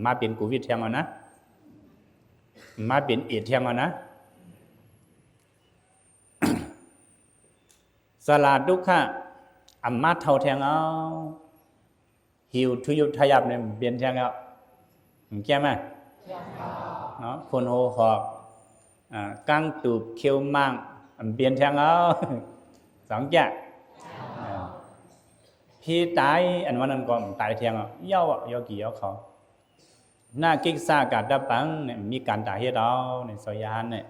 ມາເປັນໂຄວິດແທງເອົານະ ມາເປັນເອດແທງເອົານະ ຊະລາທຸກຂະ ອຳມາເຖົ້າແທງເອົາ ຫິວທຸຍຸບທະຍັບນີ້ເປັນແທງເອົາ ແກ້ມາ ເນາະ ຄົນໂຫຫອກ ອາ ກາງຕູບ ເຂົວມ້າງ ອຳ ປ່ຽນແທງເອົາ ສອງຈາກ ອາ ຜີຕາຍ ອັນວ່ານັ້ນກໍຕາຍແທງເອົາ ເຍົາເຍົາກີ່ເຍົາເຂົາ ນາກິກສາກາຕະປັງ ນີ້ມີການຕາເຮັດເອົາ ໃນຊອຍຍານນີ້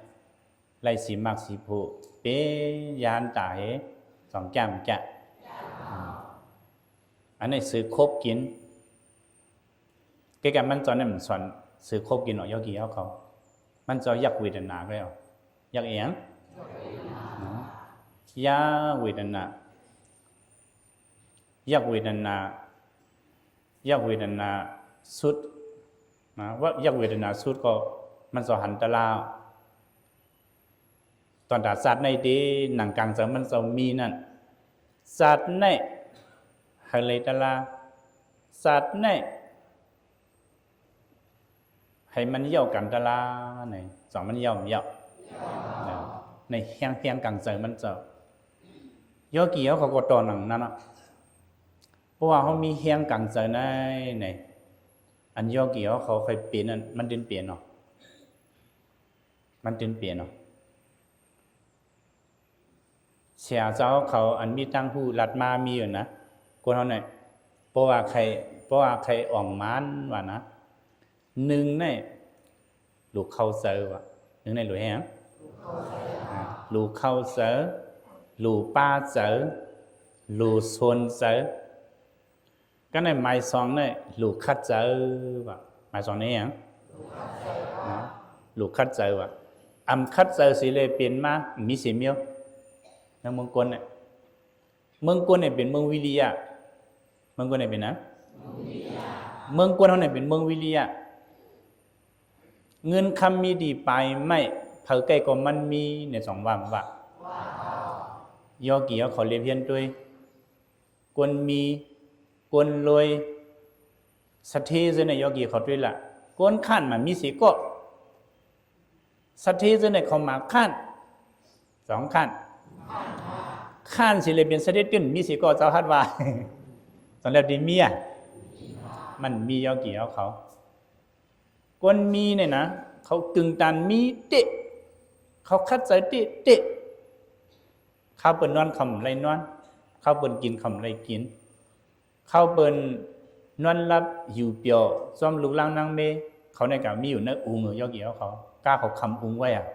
ໄລ່ສີໝາກສີໂພ ເປັນຍານຕາເຮັດ ສອງຈາກຈາກ ອັນນີ້ສື່ຄົບກິນ ແກ່ກັນມັນສອນນັ້ນມັນສອນ ສື່ຄົບກິນເນາະ ເຍົາກີ່ເຍົາເຂົາ ມັນຈະຍັກເວທະນາກໍໄດ້ ຍັກອີ່ຫຍັງ? ຍັກເວທະນາ ຍັກເວທະນາ ຍັກເວທະນາສຸດນະ ວ່າຍັກເວທະນາສຸດກໍມັນຈະຫັນຕະລາ ຕອນຕາຊາດໃນເດ ໜັງກາງເຈົ້າມັນເຈົ້າມີນັ້ນ ຊາດໃນໃຫ້ໄລຕະລາ ຊາດໃນໃຫ້ມັນເຍົາກັນຕະລາ ໃນສອງມັນເຍົາ ເຍົາ ໃນແຮງ ແຮງກາງໃຈມັນເຈົ້າ ເຍົາກີ່ເຮົາເຂົາກໍຕໍ່ໜັງນັ້ນເນາະ ເພາະວ່າເຮົາມີແຮງກາງໃຈໃນ ໃນ ອັນເຍົາກີ່ເຮົາເຂົາເຄີຍເປັນນັ້ນ ມັນເປັນເປັນເນາະ ມັນເປັນເປັນເນາະ ເສຍເຈົ້າເຂົາອັນມີຕ່າງຫູລັດມາມີຢູ່ນະ ຄົນເຮົານີ້ ເພາະວ່າໄຄ ເພາະວ່າໄຄອອງມານວ່ານະ ໜຶ່ງໃນ ລູກເຂົ້າໃຈວ່າ ໜຶ່ງໃນລູກແຮງ ອາ ລູກເຂົ້າໃຈ ລູກປາໃຈ ລູກສົນໃຈ ກັນໃນໝາຍສອງນີ້ ລູກຂັດໃຈວ່າ ໝາຍສອງນີ້ຫຍັງ? ລູກຂັດໃຈວ່າ ອຳຂັດໃຈຊິເລີຍເປັນມາ ມີສີ່ແນວ ໃນເມືອງກົນນີ້ ເມືອງກົນນີ້ເປັນເມືອງວິລິຍະ ເມືອງກົນນີ້ເປັນຫຍັງ? ເມືອງກົນເຮົານີ້ເປັນເມືອງວິລິຍະ ເງິນຄຳມີດີປາຍໄມ້ ໃຜໃກ້ກໍມັນມີ ໃນສອງວ່າວ່າ ເຍົາກີ່ເຮົາເຂົາລຽບຮຽນໂດຍ ກົນມີ ກົນລວຍ ສະເທເຈີນະ ເຍົາກີ່ເຂົາໂດຍລະ ກົນຂ້ານມາມີສີ່ເກາະ ສະເທເຈີນະ ເຂົາມາຂ້ານ ສອງຂ້ານ ຂ້ານຊິເລີຍເປັນສະເທເຈີນ ມີສີ່ເກາະ ເຈົ້າຮັດວ່າ ສຳລັບດີເມຍ ມັນມີເຍົາກີ່ເຮົາເຂົາ ກົນມີນີ້ນະ ເຂົາຕຶງຕານມີເຕະ ເຂົາຂັດໃຈເຕະເຕະ ຄາວເພິ່ນນອນເຂົາບໍ່ໄດ້ນອນ ຄາວເພິ່ນກິນເຂົາບໍ່ໄດ້ກິນ ຄາວເພິ່ນນອນຫຼັບຫິວປຽວ ຊອມລູກຫຼານນາງເມ ເຂົານີ້ກະມີຢູ່ໃນອຸງເຍົາກີ່ເຮົາເຂົາ ກາເຂົາຄຳອຸງໄວ້ອະ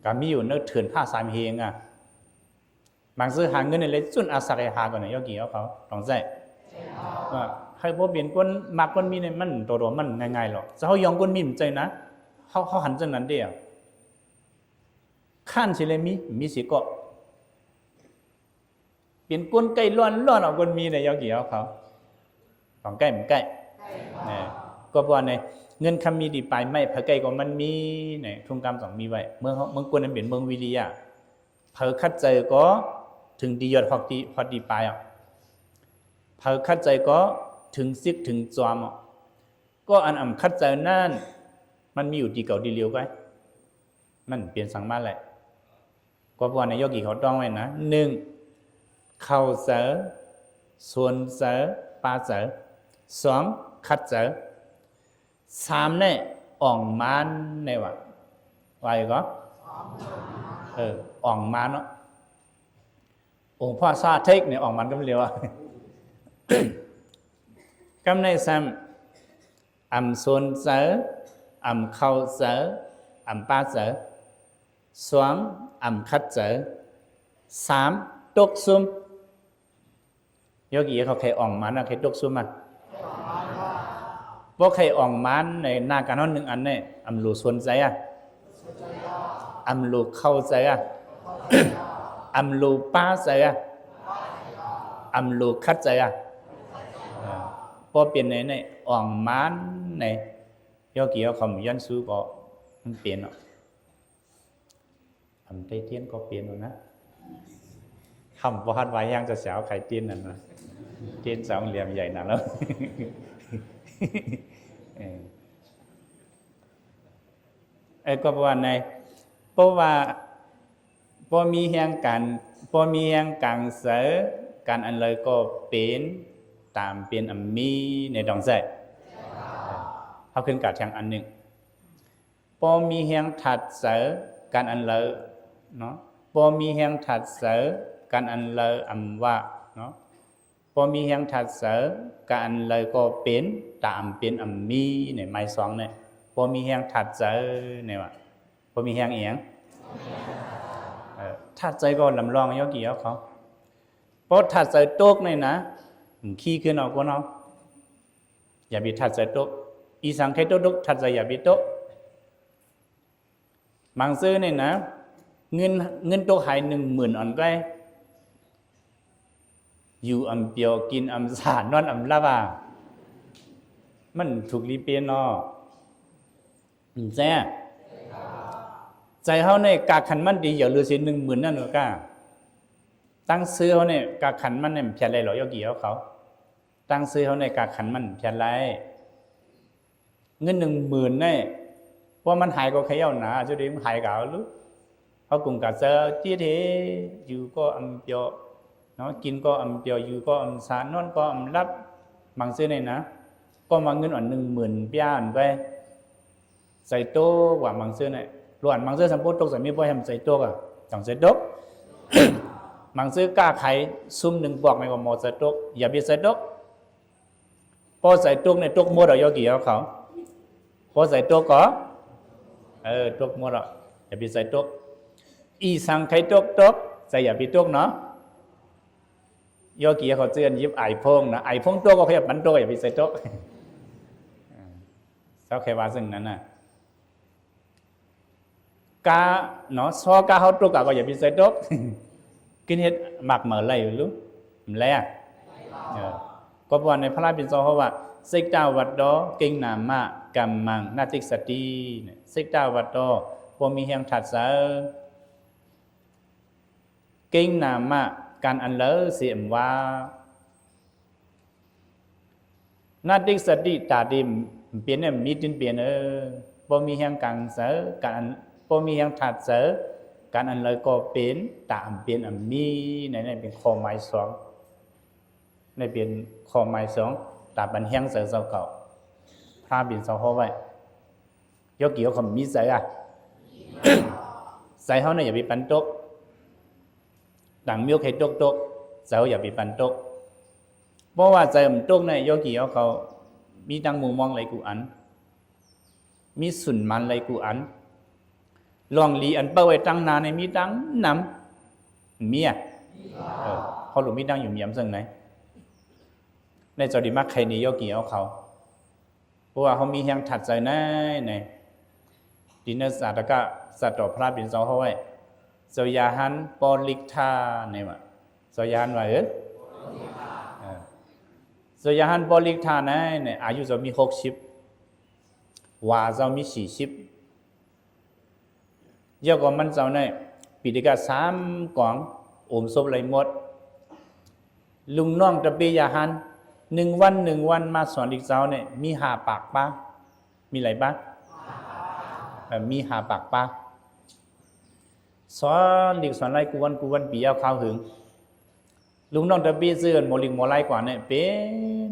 ກະມີຢູ່ໃນເທີນພະສາມເຮງອະ ບາງຊື່ຫາເງິນນີ້ແຫຼະ ຈຸນອາສັກໃຫ້ຫາກ່ອນນະ ເຍົາກີ່ເຮົາເຂົາ ຕ້ອງໃຊ້ ວ່າໃຫ້ບໍ່ເປັນຄົນມັກຄົນມີນີ້ ມັນໂຕໂຕມັນງ່າຍໆຫຼອກ ເຈົ້າເຮົາຢອງຄົນມີມັນໃຈນະ ເຮົາ ເຮົາຫັນຈັ່ງນັ້ນເດ້ ຂ້ານຊິເລີຍມີ ມີສີ່ເກາະ ເປັນກົນໄກລ້ອນໆ ເອົາຄົນມີໃນເຍົາກີ່ເຮົາເຂົາ ຕ້ອງໃກ້ມັນໃກ້ ແນ່ ກໍເພາະວ່າໃນເງິນຄຳມີດີປາຍໄມ້ ໃຜໃກ້ກໍມັນມີ ໃນທຸງກຳຕ້ອງມີໄວ້ ເມືອງເຮົາ ເມືອງກົນນັ້ນເປັນເມືອງວິລິຍະ ໃຜຂັດໃຈກໍເຖິງດີຍອດຮອກດີ ຮອດດີປາຍເອົາ ໃຜຂັດໃຈກໍເຖິງສິກເຖິງຈອມເອົາ ກໍອັນອຳຂັດໃຈນັ້ນ ມັນມີຢູ່ທີ່ເກົ່າທີ່ຫຼຽວໄກ ມັນປ່ຽນສັງມາແຫຼະ ກໍເພາະວ່າໃນເຍົາກີ່ເຂົາຕ້ອງໄວ້ນະ ໜຶ່ງ ເຂົ້າໃຈ ສົນໃຈ ປາໃຈ ສອງ ຂັດໃຈ ສາມ ແນ່ ອອງມານ ແນ່ວ່າ ວ່າອີກກໍ ເອີ ອອງມານເນາະ ອົງພະສາເທັກນີ້ອອກມານກຳເລວ ກຳໃນຊ້ຳ ອຳສົນໃຈ ອຳເຂົ້າໃຈ ອຳປາໃຈ ສອງ ອຳຂັດໃຈ ສາມ ຕົກຊຸມ ໂຍກີເຂົາໄຄອອງມານະ ໄຄຕົກຊຸມມາ ບໍ່ໃຄ່ອອງມານໃນໜ້າການເຮົາໜຶ່ງອັນນີ້ ອຳໂລສົນໃຈອະ ອຳໂລເຂົ້າໃຈອະ ອຳໂລປາໃຈອະ ອຳໂລຂັດໃຈອະ ເອີ ບໍ່ເປັນໃນນີ້ ອອງມານໃນ ໂຍກີເຮົາຄຳຢ້ອນຊູກໍມັນເປັນເນາະ. ອຳໄຕຕຽນກໍເປັນນະ ຄຳບໍ່ຮັດວ່າຍັງຈະສາວໄຂ່ຕຽນນັ້ນນະ ຕຽນສອງຫຼ່ຽມໃຫຍ່ນະລະ ເອີ ເອີ ກໍປະມານໃນ ເພາະວ່າບໍ່ມີແຮງການ ບໍ່ມີແຮງກາງໃສ ການອັນໃດກໍເປັນຕາມເປັນອຳມີໃນດອງໃຈ ເຮົາຂຶ້ນກາດທຽງອັນໜຶ່ງ ບໍ່ມີແຮງທັດໃຈ ການອັນເລີເນາະ ບໍ່ມີແຮງທັດໃຈ ການອັນເລີອຳວ່າເນາະ ບໍ່ມີແຮງທັດໃຈ ການອັນເລີກໍເປັນຕາມເປັນອຳມີໃນໄມ້ສອງນີ້ ບໍ່ມີແຮງທັດໃຈນີ້ວ່າ ບໍ່ມີແຮງອີ່ຫຍັງ ເອີ ທັດໃຈກໍລຳລອງໂຍກີເຮົາເຂົາ ເພາະທັດໃຈຕົກນີ້ນະ ມັນຂີ້ຂຶ້ນເອົາຄົນເຮົາ ຢ່າໄປທັດໃຈຕົກ ອີສັງໄຄຕົກຕົກ ທັດໃຈຢ່າໄປຕົກ ບາງຊື່ນີ້ນະ ເງິນ ເງິນຕົກຫາຍໜຶ່ງໝື່ນອອນໄກ ຢູ່ອຳປ່ຽວ ກິນອຳສາ ນອນອຳຫຼັບອາ ມັນທຸກລີເປເນາະ ແຊ ໃຈເຮົານີ້ກາຂັນມັນດີ ຢ່າລືເສຍໜຶ່ງໝື່ນນັ້ນກໍກາ ຕັ້ງຊື່ເຮົານີ້ກາຂັນມັນນີ້ມັນພຽດໄດ້ຫຼອຍ ໂຍກີເຮົາເຂົາ ຕັ້ງຊື່ເຮົາໃນກາຂັນມັນພຽດໄລ ເງິນໜຶ່ງໝື່ນນີ້ ເພາະມັນຫາຍກໍຂະເຍົາໜາ ຈຸດໃດມັນຫາຍກໍເອົາລຸ ເຮົາກຸງກາເຈີ ຈີເທ ຢູ່ກໍອຳປ່ຽວເນາະ ກິນກໍອຳປ່ຽວ ຢູ່ກໍອຳສາ ນອນກໍອຳຫຼັບ ບາງຊື່ນີ້ນະ ກໍມາເງິນອັນໜຶ່ງໝື່ນປຽນໄປ ໃຈຕົກວ່າມັງເຊີນະ ລ້ວນມັງເຊີສຳໂພຕົກ ສາມີບໍ່ໃຫ້ມັນໃຈຕົກອະ ຕ້ອງໃຈຕົກ ມັງເຊີກ້າຂາຍຊຸມໜຶ່ງປອກໃນກໍໝໍໃຈຕົກ ຢ່າໄປໃຈຕົກ ພໍໃຈຕົກໃນຕົກໝົດອະ ໂຍກີເຮົາເຂົາ ພໍໃຈຕົກກໍ ເອີ ຕົກໝົດອະ ຢ່າໄປໃຈຕົກ ອີສັງໄຄຕົກຕົກ ໃຈຢ່າໄປຕົກເນາະ ໂຍກີເຂົາເອີ້ນຢິບອາຍໂພງນະ ອາຍໂພງຕົກກໍຂະຫຍັບມັນຕົກ ຢ່າໄປໃຈຕົກ ເຈົ້າແຄ່ວ່າເຊິ່ງນັ້ນນະ ກາເນາະ ຊໍກາເຮົາຕົກກະກໍຢ່າໄປໃຈຕົກ ຂຶ້ນເຮັດໝາກເໝີໄລ່ລຸແລ ເອີ ກໍເພາະວ່າໃນພະລາເປັນເຈົ້າເຮົາວ່າ ສິກຕາວັດໂຕ ກິງນາມະ ກຳມັງ ນະຕິສະຕິ ສິກຕາວັດໂຕ ບໍ່ມີແຮງທັດໃຈ ກິງນາມະ ການອັນເລີເສມວ່າ ນະຕິສະຕິ ຕາດີເປັນ ມີຕິນເປັນ ເອີ ບໍ່ມີແຮງກາງເສີ ການອັນ ບໍ່ມີແຮງທາດເສີ ການອັນເລີກໍເປັນ ຕາອັນເປັນອັນມີ ໃນນັ້ນເປັນຂໍ້ໝາຍສອງ ໃນເປັນຂໍ້ໝາຍສອງ ຕາປັນແຮງເສີເຈົ້າເກົ່າ ພະເປັນເຈົ້າເຮົາໄວ້ ໂຍກີເຮົາກໍມີໃຈອະ ໃຈເຮົານີ້ຢ່າໄປປັນຕົກ ຕ່າງມີໂອເຄຕົກຕົກ ໃຈເຮົາຢ່າໄປປັນຕົກ ເພາະວ່າໃຈມັນຕົກໃນໂຍກີເຮົາເຂົາ ມີຕັ້ງມຸມມອງຫຼາຍກູ່ອັນ ມີສຸນມັນຫຼາຍກູ່ອັນ ລ່ອງລີອັນເປົ້າໄວ້ຕັ້ງໜ້າໃນມີຕັ້ງນຳ ມີອະ ເອີ ເຮົາລົງມີຕັ້ງຢູ່ມຽມເຊິ່ງໃນ ໃນເຈົ້າດີມາໄຄນີໂຍກີເຮົາເຂົາ ເພາະວ່າເຮົາມີແຮງທັດໃຈໃນ ໃນ ດິນນະສາຕະກະ ສະຕໍ່ພະລາເປັນເຈົ້າເຮົາໄວ້ ເຈົ້າຢາຫັນບໍລິກທາໃນວ່າ ເຈົ້າຢາຫັນວ່າ ເອີ ເອີ ເຈົ້າຢາຫັນບໍລິກທາໃນ ໃນອາຍຸເຈົ້າມີຫົກສິບ ວາເຈົ້າມີສີ່ສິບ ຍາກວ່າມັນເຈົ້າໃນ ປີຕິກະສາມກອງ ໂອມສົບໄລໝົດ ລຸງນ້ອງຕະເປຢາຫັນ ໜຶ່ງວັນ ໜຶ່ງວັນມາສອນອີກເຈົ້ານີ້ ມີຫ້າປາກປາ ມີຫຼາຍປາກ ເອີ ມີຫ້າປາກປາ ສອນຫຼີກສອນໄລກູ່ວັນ ກູ່ວັນ ປີຍາວຄາວຫຶງ ລຸງນ້ອງຕະປີເຊື່ອໝໍລິກໝໍໄລກວ່ານີ້ ເປັນ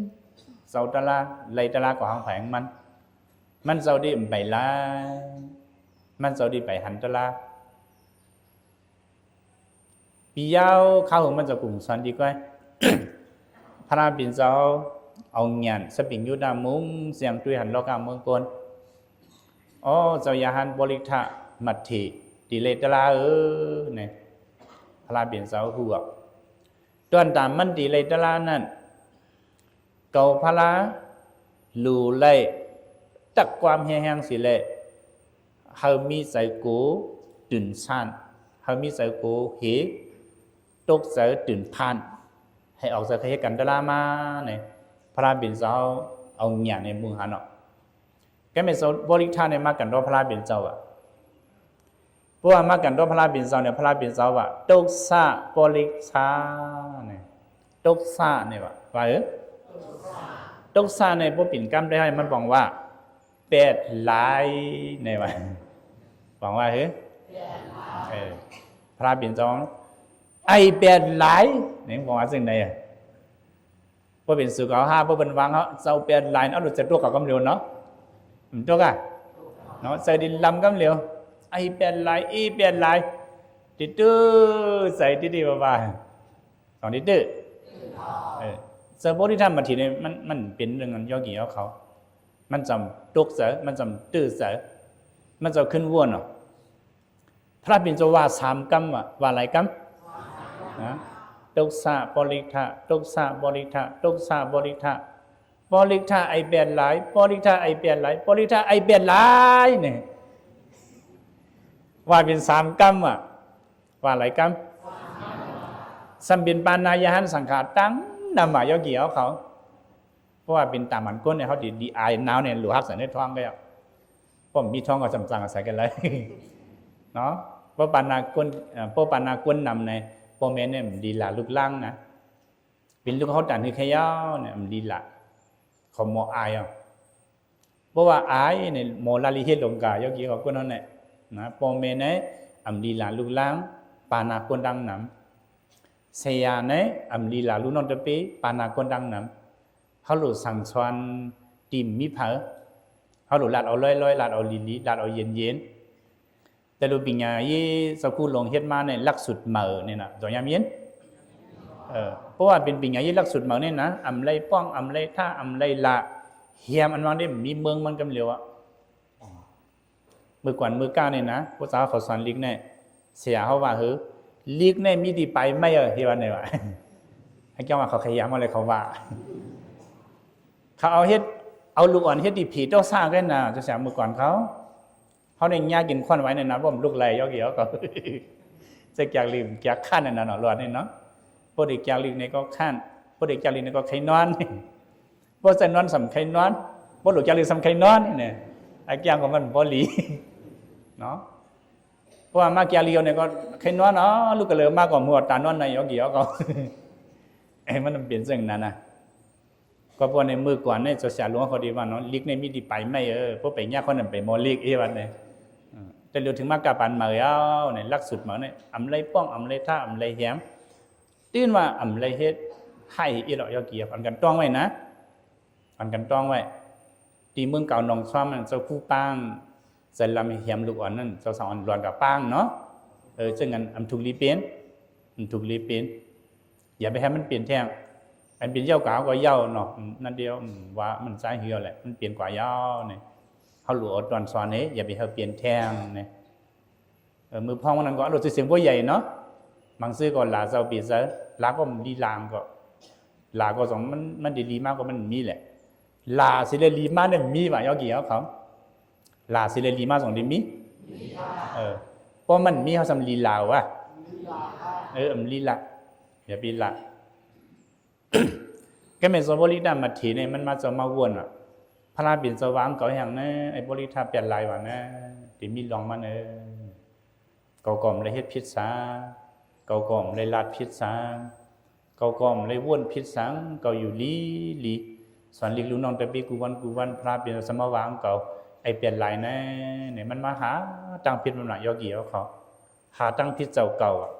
ເຈົ້າຕະລາ ໄລຕະລາກວ່າຂອງໃຜຂອງມັນ ມັນເຈົ້າໄດ້ໄປລາ ມັນເຈົ້າໄດ້ໄປຫັນຕະລາ ປີຍາວຄາວຫຶງມັນເຈົ້າກຸງສອນດີກວ່າ ພະລາເປັນເຈົ້າເອົາຍານສະປິງຍຸດາມຸງ ສຽງຕຸ້ຍຫັນລອກກາເມືອງກົນ ອໍ ເຈົ້າຢາຫັນບໍລິກທະ ມັດເຖ ຕີເລຕະລາເອີ ນີ້ ພະລາເປັນເຈົ້າຮູ້ອອກ ຕອນຕາມມັນຕີໄລຕະລານັ້ນ ເກົາພະລາ ຮູ້ໄດ້ຕັກຄວາມແຮງໆ ຊິແລ ເຮົາມີໃຈໂກຕື່ນຊານ ເຮົາມີໃຈໂກເຮ ຕົກໃຈຕື່ນພານ ໃຫ້ອອກຈາກເຂດກັນຕະລາມານີ້ ພະລາເປັນເຈົ້າເອົາຫຍານໃຫ້ໝູ່ຫັ້ນເນາະ. ແກ່ແມ່ນໂສບໍລິກທານີ້ມາກັນຕໍ່ພະລາເປັນເຈົ້າວ່າ ເພາະວ່າມາກັນຕໍ່ພະລາເປັນເຈົ້ານີ້ ພະລາເປັນເຈົ້າວ່າ ຕົກສະບໍລິກທານີ້ ຕົກສະນີ້ວ່າ ວ່າເອີ ຕົກສະນີ້ບໍ່ເປັນກຳໄດ້ ມັນບອກວ່າ ແປດຫຼາຍ ແນ່ວ່າ ບອກວ່າ ເອີ ເອີ ພະລາເປັນເຈົ້າ ໄອແປດຫຼາຍ ນີ້ບອກວ່າຈັ່ງໃດ ບໍ່ເປັນສຸກເອົາຫາ ບໍ່ເປັນຫວັງເຮົາ ເຈົ້າແປດຫຼາຍ ເອົາ ຈະຕົກເອົາກຳຫຼຽວເນາະ ມັນຕົກອະເນາະ ໃສ່ດິນລຳກຳຫຼຽວ ໄອແປດຫຼາຍ ອີແປດຫຼາຍ ຕິດຕື້ໃສ່ຕິດໆ ວ່າ ສອງຕິດຕື້ ເອີ ສະໂພທິທຳມະທີນີ້ ມັນ ມັນເປັນເລື່ອງອັນຍອກກີ່ເອົາເຂົາ ມັນຈຳຕົກໃຈ ມັນຈຳຕື້ໃຈ ມັນຈະຂຶ້ນວົນເນາະ. ພະລາເປັນເຈົ້າວ່າສາມກຳ ວ່າ ວ່າຫຼາຍກຳ ນະ ຕົກສະບໍລິກທະ ຕົກສະບໍລິກທະ ຕົກສະບໍລິກທະ ບໍລິກທະໄອແປດຫຼາຍ ບໍລິກທະໄອແປດຫຼາຍ ບໍລິກທະໄອແປດຫຼາຍ ນີ້ ວ່າເປັນສາມກຳ ວ່າຫຼາຍກຳ ສ່ຳເປັນປານາຍະຫັນສັງຂາຕັ້ງນຳ ວ່າຍອກກີ່ເອົາເຂົາ. ເພາະວ່າເປັນຕາມອັນກົ້ນນີ້ ເຮົາດີ ດີອາຍໜາວນີ້ ລູກຮັກໃສ່ໃນທ້ອງກໍ ເພາະມີທ້ອງກໍຈຳຈັ່ງອາໄສກັນໄດ້ເນາະ. ເພາະປານາກົ້ນ ເອີ ເພາະປານາກົ້ນນຳໃນພໍ່ແມ່ນີ້ ມັນດີຫຼາລູກຫຼັງນະ ເປັນລູກເຮົາຕານຄືຂະເຍົານີ້ ມັນດີຫຼາ ເຂົາໝໍອາຍເອົາ ເພາະວ່າອາຍນີ້ໝໍລາລິເຮດລົງກາ ຍອກກີ່ເອົາຄົນເຮົາແນ່ນະ ພໍ່ແມ່ໃນອຳລີລາລູກຫຼານ ປານາຄົນດັ່ງນຳ ເສຍໃນອຳລີລາລູກນ້ອງຕະເປ ປານາຄົນດັ່ງນຳ ເຮົາໂຫຼດສັ່ງສອນທີ່ມີເຜີາ ເຮົາໂຫຼດລາດເອົາລ້ອຍໆ ລາດເອົາລີໆ ລາດເອົາເຢັນໆ ແຕ່ລູກປິນຍາເຢ ເຈົ້າຄູຫຼວງເຮັດມາໃນຫຼັກສູດເໝີນີ້ນະ ຕົວຍາມເຢັນ ເອີ ເພາະວ່າເປັນປິນຍາເຢຫຼັກສູດເໝີນີ້ນະ ອຳໄລປ້ອງ ອຳໄລທ່າ ອຳໄລລະ ແຮມອັນວ່າງເດ້ ມີເມືອງມັນກຳຫຼຽວອະ ເມື່ອກ່ອນເມື່ອກ້ານີ້ນະ ພວກເຈົ້າເຂົາສອນລິກແນ່ ເສຍເຮົາວ່າ ເຮີ ລິກແນ່ມີທີ່ໄປໄໝ້ເອີ ເຮັດວ່າແນ່ວ່າ ໃຫ້ເຈົ້າວ່າເຂົາຂະຫຍາມເອົາເລີຍ ເຂົາວ່າ ເຂົາເອົາເຮັດ ເອົາລູກອ່ອນເຮັດທີ່ຜີຕໍ່ສ້າງກັນນະ ເຈົ້າສາວເມື່ອກ່ອນເຂົາ ເຮົາໄດ້ຫຍ້າກິນຄວັນໄວ້ນັ້ນນະ ບໍ່ມັນລຸກໄລ່ຢອກຢອກກໍ ຈະກຽກລີກຽກຄັນນັ້ນນະເນາະ ຫຼອດນີ້ເນາະ ບໍ່ໄດ້ກຽກລີກນີ້ກໍຄັນ ບໍ່ໄດ້ກຽກລີກນີ້ກໍໄຂ້ນອນ ບໍ່ໃສ່ນອນສ່ຳໄຂ້ນອນ ບໍ່ຫຼູກກຽກລີກສ່ຳໄຂ້ນອນນີ້ ອາກຽງຂອງມັນບໍ່ລີເນາະ ເພາະວ່າມາກຽກລີກນີ້ກໍໄຂ້ນອນເນາະ ລຸກກະເລີມາກໍຫົວຕານອນໃນຢອກຢອກກໍ ເອີ ມັນເປັນຈັ່ງນັ້ນນະ. ກໍເພາະໃນມື້ກ່ອນໃນເຈົ້າຊາຫຼວງເຂົາໄດ້ວ່າເນາະ ລິກນີ້ມີທີ່ໄປໄໝ້ເອີ ບໍ່ໄປຍາກຄົນນັ້ນໄປໝໍລິກເອ ວ່າແນ່ ເອີ ແຕ່ເຫຼືອເຖິງມາກາບປານເໝີເອົາ ໃນຫຼັກສູດເໝີນີ້ ອຳໄລປ້ອງ ອຳໄລທ່າ ອຳໄລແຮມ ຕື່ນວ່າອຳໄລເຮັດ ໃຫ້ອີ່ຫຼອກຢອກກີ່ ອັນກັນຕ້ອງໄວ້ນະ ອັນກັນຕ້ອງໄວ້ ທີ່ເມືອງເກົ່າໜອງຊອມນັ້ນ ເຈົ້າຄູປ້າງ ໃສ່ລຳແຮມລູກອ່ອນນັ້ນ ເຈົ້າສາວອ່ອນຫຼອນກະປ້າງເນາະ ເອີ ເຊິ່ງອັນ ອັນທຸກລີເປັນ ມັນທຸກລີເປັນ ຢ່າໄປໃຫ້ມັນເປັນແທ້ງ ອັນເປັນເຍົາກາກໍເຍົາເນາະ ອືມ ນັ້ນດຽວ ອືມ ວ່າມັນສາຍເຫື່ອແຫຼະ ມັນເປັນກວ່າເຍົານີ້ ເຮົາຫຼູເອົາຕອນສອນເດ້ ຢ່າໄປໃຫ້ເປັນແທ້ງນີ້ ເອີ ມື້ພ້ອມນັ້ນກໍອາລົມຊື່ສຽງບໍ່ໃຫຍ່ເນາະ ບາງຊື່ກໍຫຼາເຈົ້າປີເຈົ້າ ຫຼາກໍມີລາງກໍ ຫຼາກໍສອງ ມັນ ມັນໄດ້ລີມາກໍມັນມີແຫຼະ ຫຼາຊິໄດ້ລີມານີ້ມີວ່າ ຍອກກີ່ເອົາເຂົາ ຫຼາຊິໄດ້ລີມາສອງໄດ້ມີ ເອີ ເພາະມັນມີເຮົາສ່ຳລີລາວະ ເອີ ອຳລີລາ ຢ່າໄປລາ ກະແມ່ນໂສໂພລິຕາມາເຖນີ້ ມັນມາເຈົ້າມາວົນວ່າ ພະລາເປັນເຈົ້າວ່າເຂົາແຮ່ງນະ ໄອ້ໂພລິທາແປດຫຼາຍວ່ານະ ທີ່ມີລອງມາເນີ ເຂົາກໍບໍ່ໄດ້ເຮັດຜິດສາ ເຂົາກໍບໍ່ໄດ້ລາດຜິດສາ ເຂົາກໍບໍ່ໄດ້ວົນຜິດສາ ເຂົາຢູ່ລີໆ ສອນລິກລູກນ້ອງແຕ່ປີກູວັນກູວັນ ພະລາເປັນສະມາວ່າເຂົາ ໄອ້ແປດຫຼາຍນະ ນີ້ມັນມາຫາທາງຜິດມັນລະ ຢອກກີ່ເອົາເຂົາ ຫາທາງຜິດເຈົ້າເກົ່າ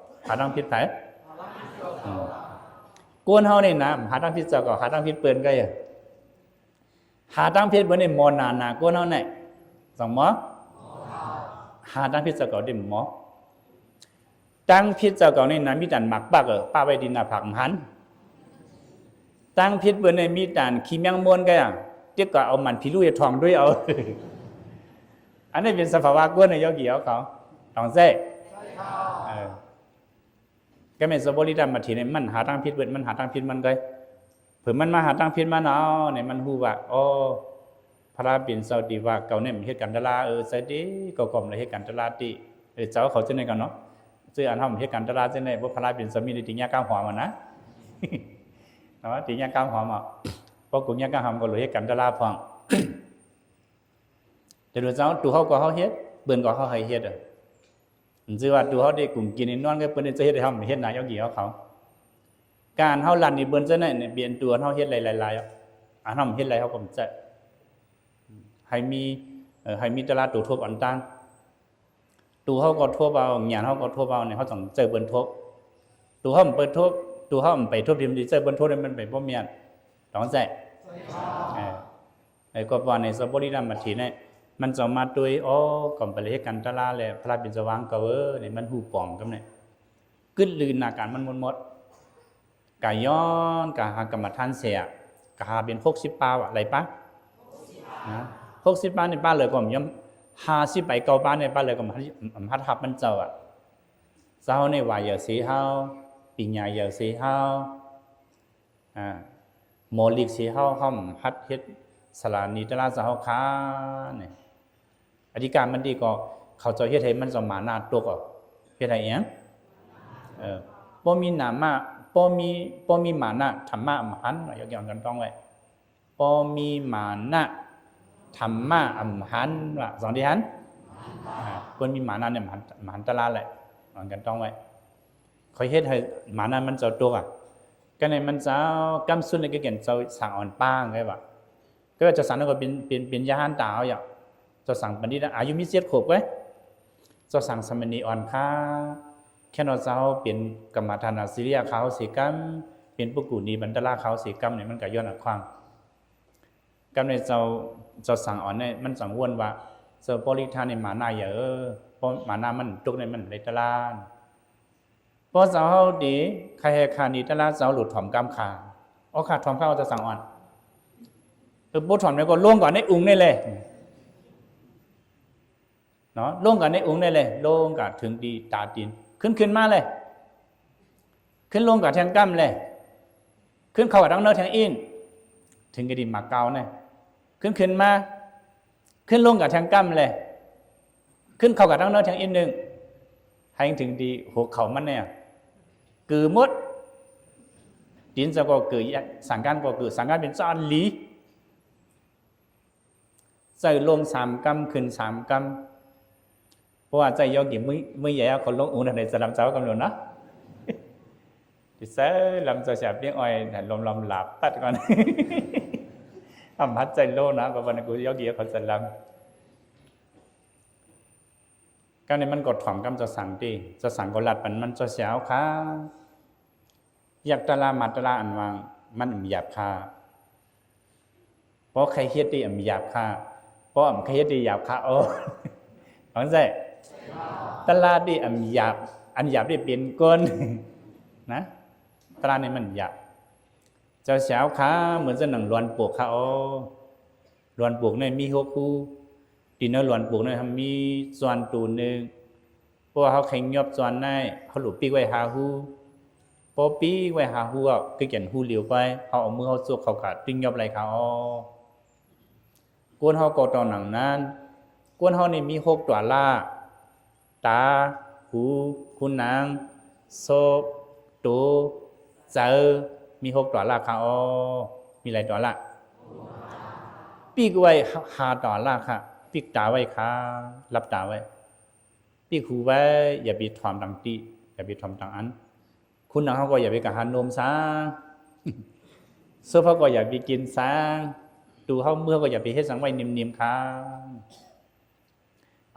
ຫາທາງຜິດໃຜ? ອືມ ຄົນເຮົານີ້ນະ ຫາທາງຜິດເຈົ້າເກົ່າ ຫາທາງຜິດເພິ່ນກໍ ຫາທາງຜິດເພິ່ນນີ້ໝໍໜ້າ ໜ້າຄົນເຮົານີ້ ຕ້ອງໝໍ ຫາທາງຜິດເຈົ້າເກົ່າໄດ້ໝໍ ທາງຜິດເຈົ້າເກົ່ານີ້ນະ ມີແຕ່ໝາກປາກ ເອີ ປະໄວ້ທີ່ໜ້າຜາກມັນ ທາງຜິດເພິ່ນນີ້ມີແຕ່ຂີ້ແມງມົນກໍ ເຕັກກໍເອົາມັນຜີລູເຮັດທອງດ້ວຍເອົາ ອັນນີ້ເປັນສະພາວະຄົນນະ ຢອກກີ່ເອົາເຂົາ ຕ້ອງໃຊ້ ເອີ ກະແມ່ນໂສໂພລິຕາມາເຖນີ້ ມັນຫາທາງຜິດເພິ່ນ ມັນຫາທາງຜິດມັນໄດ້ ເພິ່ນມັນມາຫາທາງຜິດມັນເອົານີ້ ມັນຮູ້ວ່າ ອໍ ພະລາເປັນເຈົ້າຕິວ່າເຂົານີ້ເຮັດການຕະຫຼາດ ເອີ ໃຊ່ຕິ ເຂົາກໍບໍ່ໄດ້ເຮັດການຕະຫຼາດຕິ ເອີ ເຈົ້າເຂົາຈັ່ງໃດກັນເນາະ ຊື່ອັນເຮົາເຮັດການຕະຫຼາດຈັ່ງໃດ ພວກພະລາເປັນເຈົ້າມີແຕ່ຕິຍາກາມຫອມຫັ້ນນະ ເນາະ ຕິຍາກາມຫອມເອົາ ພວກກຸງຍາກາມຫອມກໍເລີຍເຮັດການຕະຫຼາດພ້ອມ ແຕ່ດູເຈົ້າ ໂຕເຮົາກໍເຮົາເຮັດ ເພິ່ນກໍເຮົາໃຫ້ເຮັດ ມັນຊື່ວ່າໂຕເຮົາໄດ້ກຸງກິນນອນກັບເພິ່ນ ຈະເຮັດໃຫ້ເຮົາເຮັດນາຍອກກີເຮົາເຂົາ ການເຮົາລັດນີ້ເພິ່ນຈະນັ້ນເປັນໂຕເຮົາເຮັດຫຼາຍໆ ອັນເຮົາເຮັດຫຼາຍເຮົາກໍຈະໃຫ້ມີ ເອີ ໃຫ້ມີຕະຫຼາດໂຕທົບອັນຕ່າງ ໂຕເຮົາກໍທົບເອົາ ຍານເຮົາກໍທົບເອົານີ້ ເຮົາຕ້ອງໃຈເພິ່ນທົບ ໂຕເຮົາໄປທົບ ໂຕເຮົາໄປທົບທີ່ມັນໃຈເພິ່ນທົບນີ້ ມັນໄປບໍ່ແມ່ນ ຕ້ອງໃຈ ເອີ ໃນກໍວ່າໃນສະບໍລິລະມະທີນີ້ ມັນຈະມາໂດຍ ອໍ ກໍໄປເຮັດການຕະຫຼາດແລ້ວ ພະລາເປັນສະຫວ່າງກໍເອີ ນີ້ມັນຮູ້ປອງກັບນີ້ ກຶດລືນາການມັນໝົດໆ ກະຍ້ອນກະຫາກຳມະຖານເສຍ ກະຫາເປັນຫົກສິບປາວະ ໄດ້ປະ ນະ ຫົກສິບປານີ້ປະເລີຍກໍບໍ່ຍອມ ຫ້າສິບໄປເກົ້າປານີ້ປະເລີຍກໍບໍ່ ບໍ່ຮັບມັນເຈົ້າອະ ເຈົ້ານີ້ວ່າຢ່າເສເຮົາ ປິນຍາຢ່າເສເຮົາ ອາ ໝໍລິກເສເຮົາ ເຮົາຫັດເຮັດສາລານີຕະຫຼາດເຈົ້າເຮົາຄານີ້ ອະທິການມັນດີກໍ ເຂົາເຈົ້າເຮັດໃຫ້ມັນເຈົ້າມານະຕົກເອົາ ເຮັດໃຫ້ອີ່ຫຍັງ ເອີ ບໍ່ມີນາມະ ບໍ່ມີ ບໍ່ມີມານະ ທຳມະອຳຫັນ ຍອກຍ້ອນກັນຕ້ອງໄວ້ ບໍ່ມີມານະ ທຳມະອຳຫັນ ວ່າສອງທີ່ຫັ້ນ ອາ ບໍ່ມີມານະນີ້ ອຳຫັນ ອຳຫັນຕະຫຼາດແຫຼະ ຍອນກັນຕ້ອງໄວ້ ຂ້ອຍເຮັດໃຫ້ມານະມັນເຈົ້າຕົກອະ ກະໃນມັນເຈົ້າ ກຳສຸດນີ້ກະແກ່ນເຈົ້າສາງອ່ອນປາງໄດ້ວ່າ ກໍວ່າເຈົ້າສັງນັ້ນກໍເປັນ ເປັນ ເປັນຍາຫານຕາເອົາຢາ ເຈົ້າສັງບັນດິດອາຍຸມີເຈັດຂວບເວີຍ ເຈົ້າສັງສາມະເນອນຄາ ແຄ່ນວ່າເຈົ້າເປັນກຳມະຖານາສິລິຍາຄາວເສກຳ ເປັນປຸກກຸນີບັນຕະລາຄາວເສກຳນີ້ ມັນກໍຍ້ອນອາຄວາງ ກຳໃນເຈົ້າ ເຈົ້າສັງອ່ອນນີ້ ມັນສັງວົນວ່າ ເຈົ້າບໍລິທານນີ້ມານະຢ່າເອີ ເພາະມານະມັນຕົກນີ້ມັນໄດ້ຕະຫຼາດ ເພາະເຈົ້າເຮົາດີ ໃຄແຮກຄານີຕະຫຼາດເຈົ້າໂລດຖອມກຳຂາ ອອກຂາຖອມຂາເຈົ້າສັງອ່ອນ ເອີ ບໍ່ຖອມແລ້ວກໍລົງກ່ອນໃນອຸງນີ້ແຫຼະ ເນາະ ລົງກັນໃນອົງໄດ້ເລີຍ ລົງກະເຖິງດີຕາຕີນ ຂຶ້ນ ຂຶ້ນມາເລີຍ ຂຶ້ນລົງກະແທງກ້ຳເລີຍ ຂຶ້ນເຂົ້າກະທັງເນີແທງອິ້ນ ເຖິງກະດີມາເກົ່ານະ ຂຶ້ນ ຂຶ້ນມາ ຂຶ້ນລົງກະແທງກ້ຳເລີຍ ຂຶ້ນເຂົ້າກະທັງເນີແທງອິ້ນໜຶ່ງ ໃຫ້ເຖິງດີຫົວເຂົ່າມັນແນ່ ກືໝົດ ຕີນເຈົ້າກໍກື ສັງການກໍກື ສັງການເປັນຈານຫຼີ ໃຈລົງສາມກຳ ຂຶ້ນສາມກຳ ເພາະວ່າໃຈຢອກກິນມື້ ມື້ໃຫຍ່ເຂົາລົງອຸນໃນສະລຳເຈົ້າກຳໂດນນະ ທີ່ໃສ່ລຳເຈົ້າສຽວປຽງອ້ອຍ ລົມລຳລາບຕັດກ່ອນ ອຳຫັດໃຈໂລນະ ກໍວ່ານັ້ນ ກູຢອກກິນເຂົາສະລຳ ການນີ້ມັນກໍຖອມກຳເຈົ້າສັງຕິ ເຈົ້າສັງກໍລັດປັນມັນ ເຈົ້າສຽວຂາ ຢາກຕະລາມາຕະລາອັນວ່າ ມັນຫຍາບຄາ ບໍ່ໃຄເຮັດທີ່ຫຍາບຄາ ບໍ່ໃຄເຮັດທີ່ຫຍາບຄາ ໂອ້ ຟັງໃສ່ ຕະລາທີ່ອັນຫຍາບ ອັນຫຍາບທີ່ເປັນກົ້ນນະ ຕະລານີ້ມັນຫຍາບ ເຈົ້າສາວຂາ ເໝືອນສະໜັງລວນປົກຂາ ໂອ້ ລວນປົກນີ້ມີຫົກຮູ ທີ່ໃນລວນປົກນັ້ນ ມີຈວນໂຕໜຶ່ງ ເພາະວ່າເຮົາໄຂຫຍອບຈວນໄດ້ ເຮົາຫຼູປິກໄວ້ຫ້າຮູ ພໍປິກໄວ້ຫ້າຮູອະ ຄືແກ່ນຮູຫຼຽວໄປ ເຮົາເອົາມືເຮົາຈົກເຂົ້າກະຕຶງຫຍອບໄດ້ຂາ ອໍ ກົ້ນເຮົາກໍຕ້ອງໜັງນັ້ນ ກົ້ນເຮົານີ້ມີຫົກຕົວລະ ຕາ ຫູ ຄູໜັງ ໂຊບ ໂຕ ໃຈ ມີຫົກຕົວລະຂາ ອໍ ມີຫຼາຍຕົວລະ ປິກໄວ້ຫ້າຕົວລະຂາ ປິກຕາໄວ້ຂາ ຫຼັບຕາໄວ້ ປິກຫູໄວ້ ຢ່າໄປຖອມຕັງຕິ ຢ່າໄປຖອມຕັງອັນ ຄູໜັງເຮົາກໍຢ່າໄປກະຫານົມສາ ໂຊບເຮົາກໍຢ່າໄປກິນສາ ໂຕເຮົາເມື່ອຍກໍຢ່າໄປເຮັດສັງໄວ້ ເນັມໆ ຂາ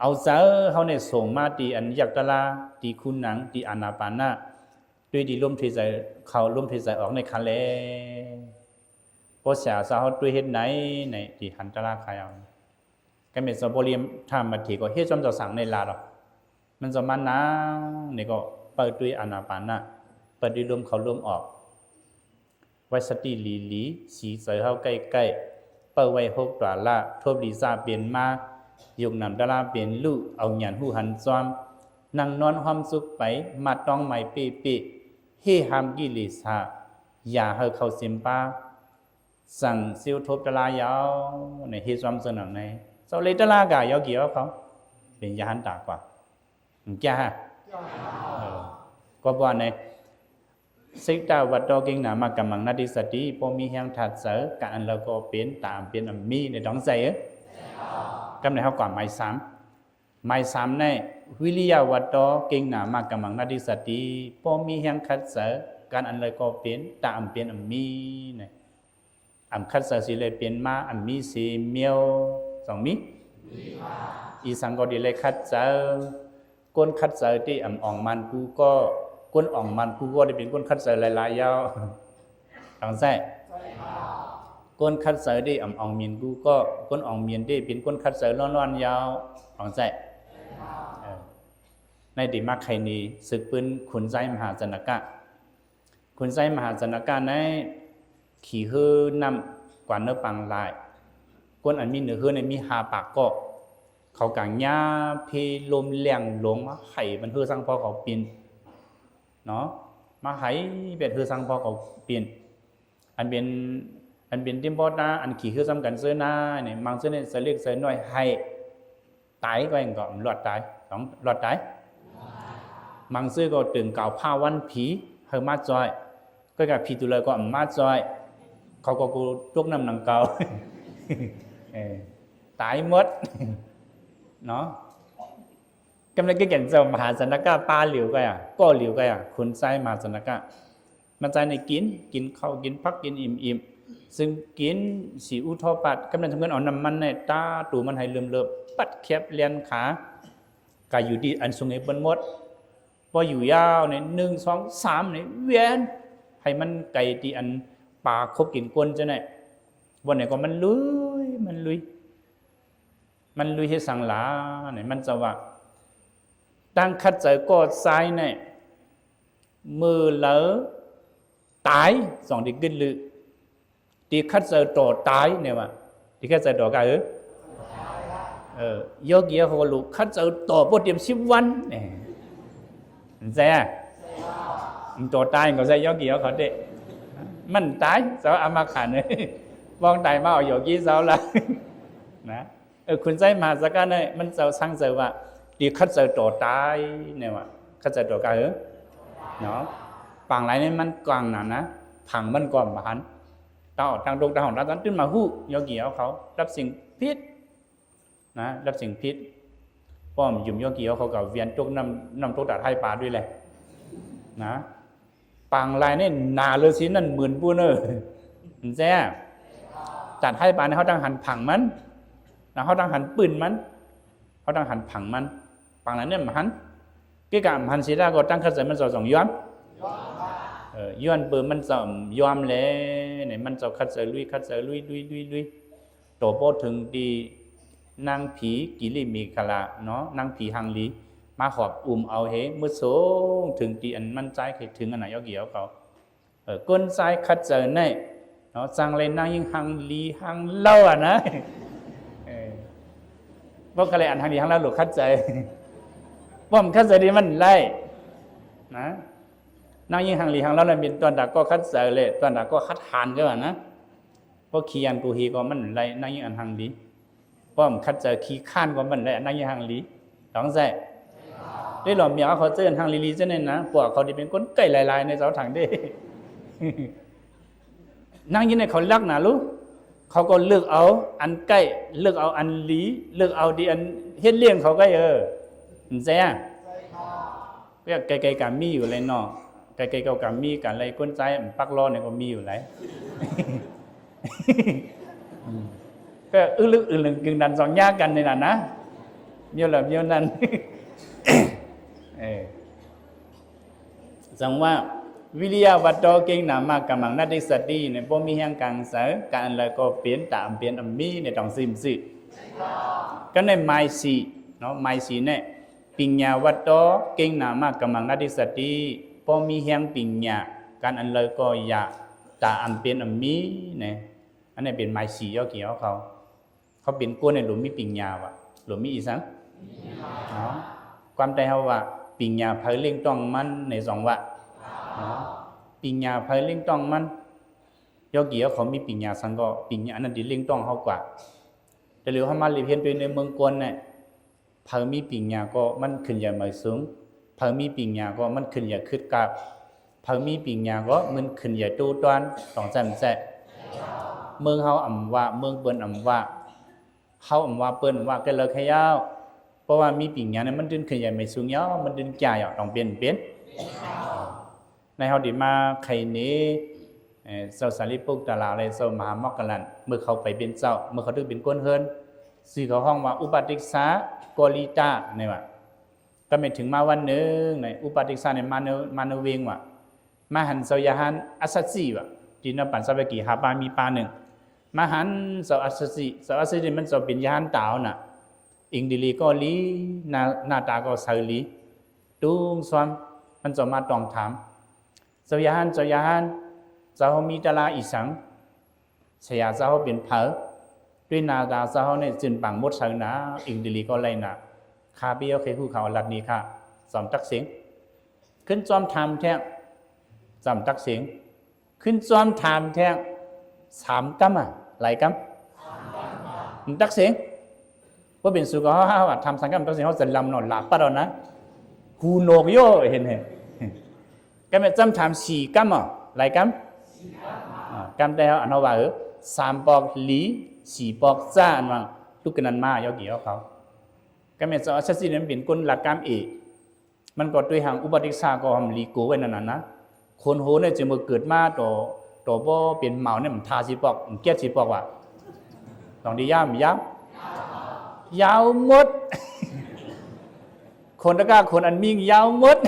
ເອົາໃຈເຮົານີ້ສົ່ງມາທີ່ອັນຢາກຕະລາ ທີ່ຄູໜັງ ທີ່ອານາປານະ ດ້ວຍທີ່ລົມຫາຍໃຈເຂົ້າ ລົມຫາຍໃຈອອກໃນຄະແລ ບໍ່ສາເຮົາດ້ວຍເຮັດໃນ ໃນທີ່ຫັນຕະລາຄາຍເອົາ ກະແມ່ນສະບໍລິທາມມາທີກໍເຮັດຈອມເຈົ້າສັງໃນລາດອກ ມັນຈະມານັ່ງນີ້ກໍເປີດດ້ວຍອານາປານະ ເປີດດ້ວຍລົມເຂົ້າລົມອອກ ໄວ້ສະຕິຫຼີໆ ສີໃຈເຮົາໃກ້ໆ ເປົ້າໄວ້ຫົກຕວາລະ ທົບລີສາເປັນມາ ຍົກນຳຕາລາເປັນລຸ ເອົາຍານຮູ້ຫັນຈອມ ນັ່ງນອນຮ່ອມສຸກໄປ ມາຕ້ອງໄມ້ເປ້ໆ ເຮຫ້າມກິເລສາ ຢ່າໃຫ້ເຂົ້າເສັມປ່າ ສາງຊິວທົບຕະລາຍາວ ໃນເຮັດຊວາມເຊິ່ງໜັງໃນ ເຈົ້າເລຕະລາກາຍອກກີອອກເຂົາ ເປັນຍະຫັນຕາກວ່າ ແກ່ຮະ ເອີ ກໍວ່າໃນ ສິກຕາວັດໂຕ ເກັງໜາມາກຳມັງນະຕິສະຕິ ບໍ່ມີແຮງທັດເຊີ ການອັນເລີກກໍເປັນ ຕາອັນເປັນອັນມີ ໃນຕ້ອງໃສ່ ກຳໃນເຮົາກວ່າໝາຍສາມ ໝາຍສາມໃນ ວິລິຍະວັດໂຕ ເກັງໜາມາກຳມັງນະຕິສະຕິ ບໍ່ມີແຮງຂັດເຊີ ການອັນເລີກກໍເປັນ ຕາອັນເປັນອັນມີ ນະ ອຳຂັດເຊີຊິເລີເປັນມາ ອຳມີຊິມຽວ ສອງມີ ອີສັງກໍດີເລີຂັດເຊີ ກົນຂັດເຊີຕິອຳອອງມັນກູກໍ ກົນອອງມັນກູກໍໄດ້ເປັນກົນຂັດເຊີຫຼາຍໆຍາວ ຕ້ອງໃສ່ ກົນຂັດເຊີເດ ອຳອອງໝຽນກູກໍ ກົນອອງໝຽນເດ ເປັນກົນຂັດເຊີລ້ອນໆຍາວ ຕ້ອງໃສ່ ເອີ ໃນເດມາໄຄນີ ເສິກປືນຂຸນໄຊມະຫາຊະນະກະ ຂຸນໄຊມະຫາຊະນະກະໃນ ຂີ່ເຮືອນ້ຳກວ່າເນີປາງຫຼາຍ ຄົນອັນມີເໜືອເຮືອໃນມີຫ້າປາກກໍ ເຂົາກາງຍາເພລົມແລ່ງລົງມາໄຫມັນເຮືອສັງພໍເຂົາປິ່ນ ເນາະ ມາໄຫແບດເຮືອສັງພໍເຂົາປິ່ນ ອັນເປັນ ອັນເປັນຕິມປໍຕາ ອັນຂີ່ເຮືອຊ່ຳກັນເຊີນານີ້ ມັງເຊີນີ້ສະເລັກສະນ້ອຍໄຫ ຕາຍກໍຍັງກໍລອດຕາຍ ຕ້ອງລອດຕາຍ ມັງເຊີກໍຕຶງກາວພາວັນຜີ ໃຫ້ມາຊ່ອຍ ກໍກະຜີຕຸເລີກໍມາຊ່ອຍ ເຂົາກໍກູຕົກນ້ຳໜັງເກົ່າ ເອີ ຕາຍໝົດ ເນາະ ກຳລັງກະແກ່ນເຈົ້າມະຫາຊະນະກະ ປາຫຼຽວກະ ກໍຫຼຽວກະ ຂຸນໄຊມະຫາຊະນະກະ ມາໃຈໃນກິນ ກິນເຂົ້າ ກິນຜັກ ກິນອີ່ມໆ ຊຶ່ງກິນສີອຸທໍປັດ ກຳລັງທຳເງິນເອົານ້ຳມັນໃນຕາ ຕູມັນໃຫ້ເລີບໆ ປັດແຄບແລ່ນຂາ ກະຢູ່ທີ່ອັນສູງໃຫ້ເພິ່ນໝົດ ບໍ່ຢູ່ຍາວໃນ ໜຶ່ງ ສອງ ສາມ ໃນແຫວນ ໃຫ້ມັນໄກທີ່ອັນປາຄົບກິນກົ້ນຈັ່ງໃດ ບ່ອນໃດກໍມັນລຸຍ ມັນລຸຍ ມັນລຸຍເຮັດສັງຫຼາ ນີ້ມັນຈະວ່າ ຕັ້ງຂັດໃຈກໍໃຈໃນ ມື້ລາວຕາຍ ສອງທີ່ກຶດລື ທີ່ຂັດໃຈຕໍ່ຕາຍ ນີ້ວ່າ ທີ່ຂັດໃຈຕໍ່ກະ ເອີ ເອີ ໂຍກີເຂົາກໍຮູ້ ຂັດໃຈຕໍ່ບໍ່ເຕັມສິບວັນ ນີ້ ມັນໃຈ ມັນຕໍ່ຕາຍກໍໃຈໂຍກີເຂົາເດ ມັນຕາຍ ເຈົ້າອາມາຂັນ ວອງຕາຍມາເອົາໂຍກີເຈົ້າລະ ນະ ເອີ ຂຸນໄຊມະຫາສະກະໃນ ມັນເຈົ້າສັງເສີວ່າ ທີ່ຂັດໃຈຕໍ່ຕາຍ ນີ້ວ່າ ຂັດໃຈຕໍ່ກະ ເອີ ເນາະ ປາງຫຼາຍໃນມັນກວາງໜານະ ຜັງມັນກໍບໍ່ທັນ ເຕົ້າຕັ້ງຕົກຕັ້ງຫ້ອງ ຕັ້ງຕື່ນມາຮູ້ ໂຍກີເອົາເຂົາ ດັບສິ່ງຜິດ ນະ ດັບສິ່ງຜິດ ປ້ອມຢຸມໂຍກີເອົາເຂົາກໍວຽນຕົກນ້ຳ ນ້ຳຕົກຕາດໄຫປາດ້ວຍແຫຼະ ນະ ປາງລາຍນີ້ໜາເລີຊິນັ້ນໝື່ນປຸ້ນເອີ ແຊ ຕາດໄຫປານີ້ເຮົາຕ້ອງຫັນຜັງມັນ ນະ ເຮົາຕ້ອງຫັນປືນມັນ ເຮົາຕ້ອງຫັນຜັງມັນ ປາງລາຍນີ້ມັນຫັນ ເກກະມັນສິດາກໍຕັ້ງຂັດໃຈມັນສອງສອງຍ້ອນ ເອີ ຍ້ອນເປີມັນສອງຍ້ອນແລ ໃນມັນເຈົ້າຂັດໃຈລຸຍ ຂັດໃຈລຸຍ ລຸຍ ລຸຍ ລຸຍ ໂຕບໍ່ເຖິງທີ່ນາງຜີກິລິເມຂະລາເນາະ ນາງຜີຮັ່ງລີ ມາຫອບອຸ້ມເອົາເຮ ມື້ໂສງເຖິງທີ່ອັນມັນຈາຍໄຄເຖິງອັນນະ ເອົາກີເອົາເຂົາ ເອີ ກົນຊາຍຂັດໃຈໃນເນາະ ຈັ່ງໄລນາງຍິງຮັ່ງລີຮັ່ງເລົ່າອະນະ ເອີ ບໍ່ກະໄລອັນຮັ່ງລີຮັ່ງເລົ່າລູກຂັດໃຈ ປ້ອມຂັດໃຈດີມັນໄລນະ ນາງຍິງຮັ່ງລີຮັ່ງເລົ່າລະເປັນຕອນດາກໍຂັດໃຈແລະ ຕອນດາກໍຂັດຫານກໍວ່ານະ ບໍ່ຂີ້ຢ້ານກູຮີກໍມັນໄລ ນາງຍິງອັນຮັ່ງລີ ປ້ອມຂັດໃຈຂີ້ຄ້ານກໍມັນໄລ ນາງຍິງຮັ່ງລີ ຕ້ອງໃສ່ ໄດ້ຫຼອມເມຍເຂົາເຈີອັນຮັ່ງລີລີຈັ່ງນັ້ນນະ ພວກເຂົາທີ່ເປັນຄົນໄກຫຼາຍໆໃນເຈົ້າຖັງເດ້ ນາງຍິງໃນເຂົາລັກນະລູກ ເຂົາກໍເລືອກເອົາອັນໃກ້ ເລືອກເອົາອັນລີ ເລືອກເອົາທີ່ອັນເຮັດລ້ຽງເຂົາໃກ້ ເອີ ແຊ ວຽກໄກໆກະມີຢູ່ແຫຼະເນາະ ໄກໆກໍກະມີ ກະໄລກົນໃຈປັກລໍ້ນີ້ກໍມີຢູ່ແຫຼະ ກໍອຶລຶກອຶລຶກກຶງດັນສອງຢ່າງກັນນີ້ນະນະ ມຽວລະມຽວນັ້ນ ເອີ ຈັ່ງວ່າ ວິລິຍະວັດໂຕ ເກັງໜາມາກຳມັງນະຕິສະຕິ ນີ້ ບໍ່ມີແຮງກາງໃສ ການອັນໃດກໍເປັນ ຕາອັນເປັນອັນມີ ນີ້ຕ້ອງຊຶມຊື່ ກໍໃນໝາຍສີ່ເນາະ ໝາຍສີ່ນີ້ ປິນຍາວັດໂຕ ເກັງໜາມາກຳມັງນະຕິສະຕິ ບໍ່ມີແຮງປິນຍາ ການອັນເລີກກໍຢາກ ຕາອັນເປັນອັນມີ ນີ້ ອັນນີ້ເປັນໝາຍສີ່ ເອົາກີເອົາເຂົາ ເຂົາເປັນກົນໃນຫຼົມມີປິນຍາວະ ຫຼົມມີອີສັງເນາະ ຄວາມໃຕ້ເຮົາວ່າ ປິນຍາໃຜເລັ່ງຕ້ອງມັນ ໃນສອງວະເນາະ ປິນຍາໃຜເລັ່ງຕ້ອງມັນ ໂຍກີເຂົາມີປິນຍາສັງກໍ ປິນຍາອັນນັ້ນທີ່ເລັ່ງຕ້ອງເຮົາກວ່າ. ແຕ່ເລີຍເຮົາມາລຽນຮູ້ໂດຍໃນເມືອງກົນນະ ໃຜມີປິນຍາກໍມັນຂຶ້ນໃຫຍ່ໄໝສູງ, ໃຜມີປິນຍາກໍມັນຂຶ້ນໃຫຍ່ຄຶດກາບ, ໃຜມີປິນຍາກໍມັນຂຶ້ນໃຫຍ່ໂຕຕອນ ຕ້ອງຈຳແຈະ. ເມືອງເຮົາອຳວ່າ ເມືອງເພິ່ນອຳວ່າ ເຮົາອຳວ່າ ເພິ່ນອຳວ່າ ແກ່ເລີກໃຫ້ຍາວ. ເພາະວ່າມີປິນຍານີ້ມັນດຶງຂຶ້ນໃຫຍ່ໄໝສູງຍາວ ມັນດຶງຈາຍອອກ ຕ້ອງເປັນ ເປັນ. ໃນເຮົາໄດ້ມາໄຂເນ ເອີ ເຈົ້າສາລີປຸດຕະລາ ແລະ ເຈົ້າມະຫາມົກກະລານ ເມື່ອເຂົາໄປເປັນເຈົ້າ ເມື່ອເຂົາຖືກເປັນຄົນເຮືອນ ຊື່ເຂົາຮ້ອງວ່າ ອຸປະຕິສາ ໂກລິຕະ ນີ້ວ່າ. ກໍແມ່ນເຖິງມາວັນໜຶ່ງໃນ ອຸປະຕິສານີ້ມາໃນ ມາໃນເວງວ່າ ມາຫັນເຈົ້າຢາຫັນອັດສະຈິວ່າ ທີ່ນະປັນສາວະກີຫາປາມີປາໜຶ່ງ ມາຫັນເຈົ້າອັດສະຈິ. ເຈົ້າອັດສະຈິມັນເຈົ້າເປັນຢາຫັນຕາວນະ ອິງດີລີກໍດີ ໜ້າ ໜ້າຕາກໍໃສດີ ສູງສ່ວງ. ມັນເຈົ້າມາຕ້ອງຖາມ ເຈົ້າຢາຫັນ ເຈົ້າຢາຫັນ ເຈົ້າເຮົາມີຕະລາອີສັງ? ຊາຍາເຈົ້າເຮົາເປັນໃຜ? ດ້ວຍໜ້າຕາເຈົ້າເຮົານີ້ ຈືນປາງໝົດໃສນາ ອິງດີລີກໍໄລນະ ຂ້າພະເຈົ້າໃຄ່ຮູ້ຂ່າວລັດນີ້ ຂ້າຈອມຕັກເສງ. ຂຶ້ນຈອມຖາມແທ້ ຈອມຕັກເສງ. ຂຶ້ນຈອມຖາມແທ້ ສາມກຳ ອາ ຫຼາຍກຳ ມັນຕັກເສງ. ບໍ່ເປັນສຸກເຮົາ ເຮົາຖາມສາມກຳ ຕັກເສງ ເຮົາຈະລຳເນາະ ຫຼາປັດເອົານະ ຫູໜວກໂຍ ເຫັນ ເຫັນ. ກຳແມ່ນຈຳຖາມສີ່ກຳ ອາ ຫຼາຍກຳ ອາ ກຳແຕ່ເຮົາ ອັນເຮົາວ່າ ເອີ ສາມປອກລີ ສີ່ປອກຈາ ອັນວ່າ ລຸກກັນນັ້ນມາ ໂຍກີເຮົາເຂົາ. ກຳແມ່ນເຈົ້າອັດສະຈິນີ້ມັນເປັນຄົນລັດກຳເອ ມັນກໍຕົວຢ່າງອຸປະຕິສາກໍຫຳລີໂກໄວ້ນັ້ນນະ ຄົນໂຫນີ້ຈະມາເກີດມາຕໍ່ ຕໍ່ບໍ່ເປັນໝາວນີ້ ມັນທ່າຊິປອກ ມັນກຽດຊິປອກວ່າ ຕ້ອງໄດ້ຍາມ ຍາມ ຍາວໝົດ ຄົນຕະກາ ຄົນອັນມິງຍາວໝົດ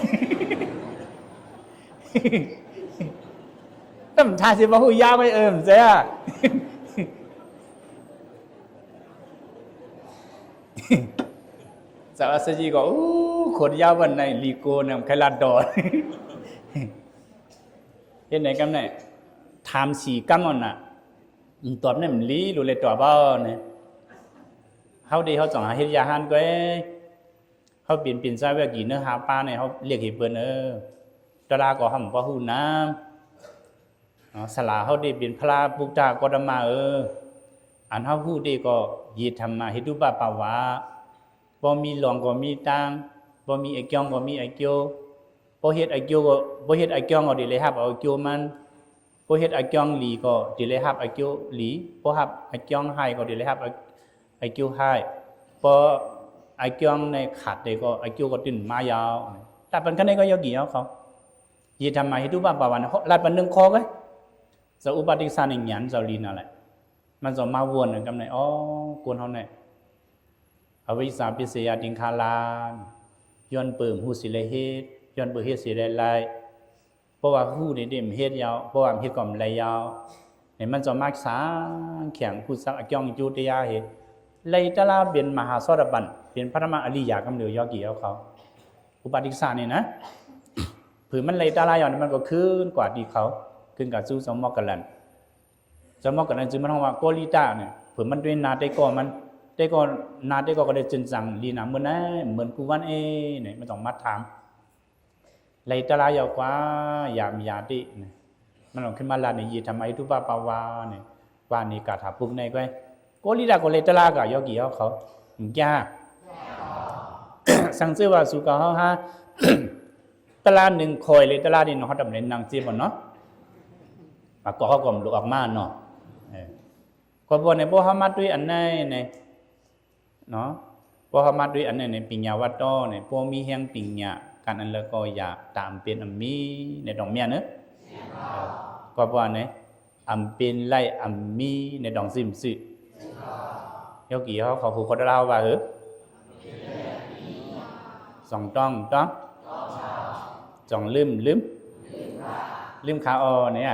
ແຕ່ມັນທ່າຊິບໍ່ຮູ້ຍາວໄວ້ ເອີ ມັນແຊ ເຈົ້າອັດສະຈິກໍ ໂອ້ ຄົນຍາວປານໃດ ລີໂກນຳໄຄລາດດອນ ເຮັດໃດກຳໃດ ຖາມສີ່ກຳຫັ້ນນະ ຕອບນັ້ນມັນລີ ຮູ້ແລ້ວຕອບເອົານະ. ເຮົາເດ ເຮົາຕ້ອງຫາເຮັດຢາຫັນກ່ອນ ເຮົາເປັນ ເປັນຊາວແວກກີເນີ ຫາປາໃນ ເຮົາລຽກໃຫ້ເພິ່ນ ເອີ ຕະລາກໍເຮົາບໍ່ຮູ້ນຳ. ເນາະ ສາລາເຮົາໄດ້ເປັນພະພຸດທະໂຄດຳມະ ເອີ ອັນເຮົາຮູ້ໄດ້ກໍ ເຢທຳມະເຫຕຸປະພາວະ ບໍ່ມີຫຼອງກໍມີຕ່າງ ບໍ່ມີອາກຽວກໍມີອາກິວ ບໍ່ເຮັດອາກິວກໍ ບໍ່ເຮັດອາກຽວກໍໄດ້ຮັບອາກິວມັນ ບໍ່ເຮັດອາກຽວດີກໍໄດ້ຮັບອາກິວດີ ບໍ່ຮັບອາກຽວຮ້າຍກໍໄດ້ຮັບອາ ອາກິວຮ້າຍ ບໍ່ອາກຽວໃນຂາດໄດ້ກໍອາກິວກໍຕື່ນມາຍາວ ຕາປັນຄັນໃດກໍຍາວກີເອົາເຂົາ. ເຢທຳມະເຫຕຸປະພາວະ ລັດປະໜຶ່ງຂໍ້ໄວ້ ເຈົ້າອຸປະຕິສານີ້ຍານເຈົ້າລີນະແຫຼະ ມັນຈະມາວົນກັນນຳ ອໍ ຄົນເຮົານີ້ ອະວິຊຊາ ປິດສະຍາ ຕິງຂາລາ ຍ້ອນເປີບໍ່ຮູ້ຊິໄດ້ເຮັດ ຍ້ອນບໍ່ເຮັດຊິໄດ້ໄລ່ ເພາະວ່າຮູ້ນີ້ເດມັນເຮັດຍາວ ເພາະວ່າເຮັດກໍມັນໄລ່ຍາວ ໃນມັນຈະມາສ້າງແຂງ ຮູ້ຈັກອາກຽວຈຸດຍາເຮັດ ໄລ່ຕະລາເປັນມະຫາໂສດາບັນ ເປັນພະທຳມະອະລິຍະກຳເລີຍ ໂຍກີເອົາເຂົາ ອຸປະຕິສານີ້ນະ ເພື່ອມັນໄລ່ຕະລາຢອນ ມັນກໍຄືນກວ່າທີ່ເຂົາ ຄືນກວ່າສູ່ເຈົ້າມົກກະລານ ເຈົ້າມົກກະລານ ຈຶ່ງມັນຮ້ອງວ່າໂກລິຕະນີ້ ເພື່ອມັນດ້ວຍໜ້າແຕ່ກໍມັນ ແຕ່ກໍໜ້າແຕ່ກໍກໍໄດ້ຈືນຈັງລີນາ ເໝືອນໃດ ເໝືອນກູວັນເອນີ້ ມັນຕ້ອງມາຖາມ ໄລ່ຕະລາຢອກວ່າ ຢາມຢາຕິ ມັນອອກຂຶ້ນມາລາດໃນເຢທຳມະເຫຕຸປະພາວະນີ້ ວ່ານີ້ກາຖາປຸກໃນກໍ ໂກລິຕະກໍໄລ່ຕະລາກະ ໂຍກີເຮົາເຂົາ ຢາກ ສັງເສວ່າສູ່ເຂົາເຮົາຫາ ຕະລາໜຶ່ງຄອຍເລີຍ ຕະລານີ້ເນາະ ເຮົາຕ້ອງໄດ້ນັ່ງຈິບເນາະ ມາກໍເຮົາກໍບໍ່ອອກມາເນາະ ເອີ ກໍບໍ່ໃນ ບໍ່ເຮົາມາດ້ວຍອັນໃດໃນ ເນາະ ເພາະເຮົາມາດ້ວຍອັນນັ້ນໃນ ປິນຍາວັດໂຕນີ້ ຜູ້ມີແຮງປິນຍາ ການອັນໃດກໍຢາກ ຕາມເປັນອຳມີ ໃນດອງເມຍເນີ ເອີ ກໍວ່າໃນ ອຳເປັນໄລອຳມີ ໃນດອງຊິມຊື່ ໂຍກີເຮົາ ເຂົາຜູ້ຄົນລາວວ່າ ເອີ ສອງຕ້ອງຕ້ອງ ສອງລືມລືມ ລືມຂາອໍນີ້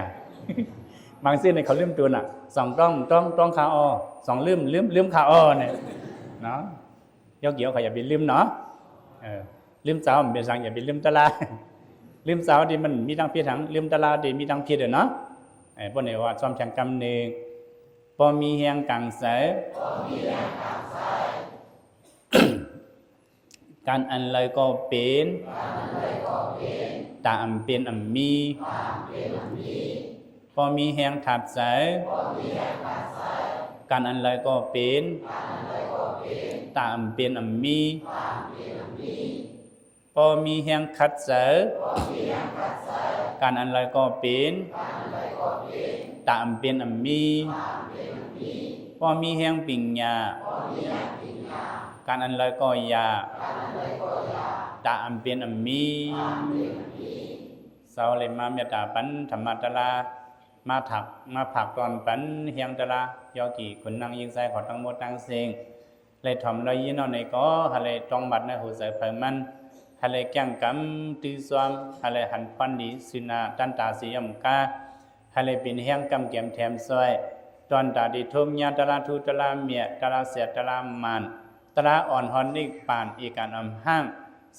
ບາງຊື່ໃນເຂົາລືມຕົວນະ ສອງຕ້ອງຕ້ອງ ຕ້ອງຂາອໍ ສອງລືມລືມ ລືມຂາອໍນີ້ເນາະ ໂຍກີເຮົາ ເຂົາຢ່າໄປລືມເນາະ ເອີ ລືມເຈົ້າມັນເປັນສັງ ຢ່າໄປລືມຕະລາ ລືມເຈົ້າທີ່ມັນມີທັງຜິດທັງ ລືມຕະລາທີ່ມີທັງຜິດເນາະ ເອີ ພວກນີ້ວ່າຊອມແຂງກຳໜຶ່ງ ບໍ່ມີແຮງກາງໃສ ການອັນໃດກໍເປັນ ຕາມເປັນອຳມີ ບໍ່ ບໍ່ມີແຮງຂັດໃຈ ການອັນໃດກໍເປັນ ຕາອັນເປັນອັນມີ. ບໍ່ມີແຮງຂັດໃຈ ການອັນໃດກໍເປັນ ຕາອັນເປັນອັນມີ. ບໍ່ມີແຮງປິງຍາ ການອັນໃດກໍຢາກ ຕາອັນເປັນອັນມີ. ເຈົ້າ ເລີຍມາເມດຕາປັນທຳມະຕະລາ ມາຖັກ ມາຝາກຕ້ອນປັນຮຽງຕະລາ ຍໍກີ່ຄຸນນາງຍິງຊາຍເຂົາທັງໝົດທັງເສັງ ແລະ ຖ່ອມລອຍຍິນເຮົາໃນກໍ ໃຫ້ໄດ້ຕ້ອງບັດໃນຫົວໃຈໃຜມັນ ໃຫ້ໄດ້ແກ້ງກຳຕື້ຊວມ ໃຫ້ໄດ້ຫັນພອນດີຊື່ໜ້າຕັນຕາສີຍ່ອມກາ ໃຫ້ໄດ້ເປັນແຮງກຳແກມແຖມຊ່ວຍ ຕອນຕາທີ່ທຸກຍາຕະລາທຸກຕະລາເມຍຕະລາເສຍຕະລາມານ ຕະລາອ່ອນຮອດນິບປານ ເອການອຳຫ້າງ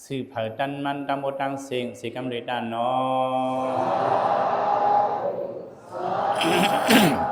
ຊື່ເຜີຕັນມັນ ທັງໝົດທັງເສັງ ເສກຳເລີດຕານອ. ສາ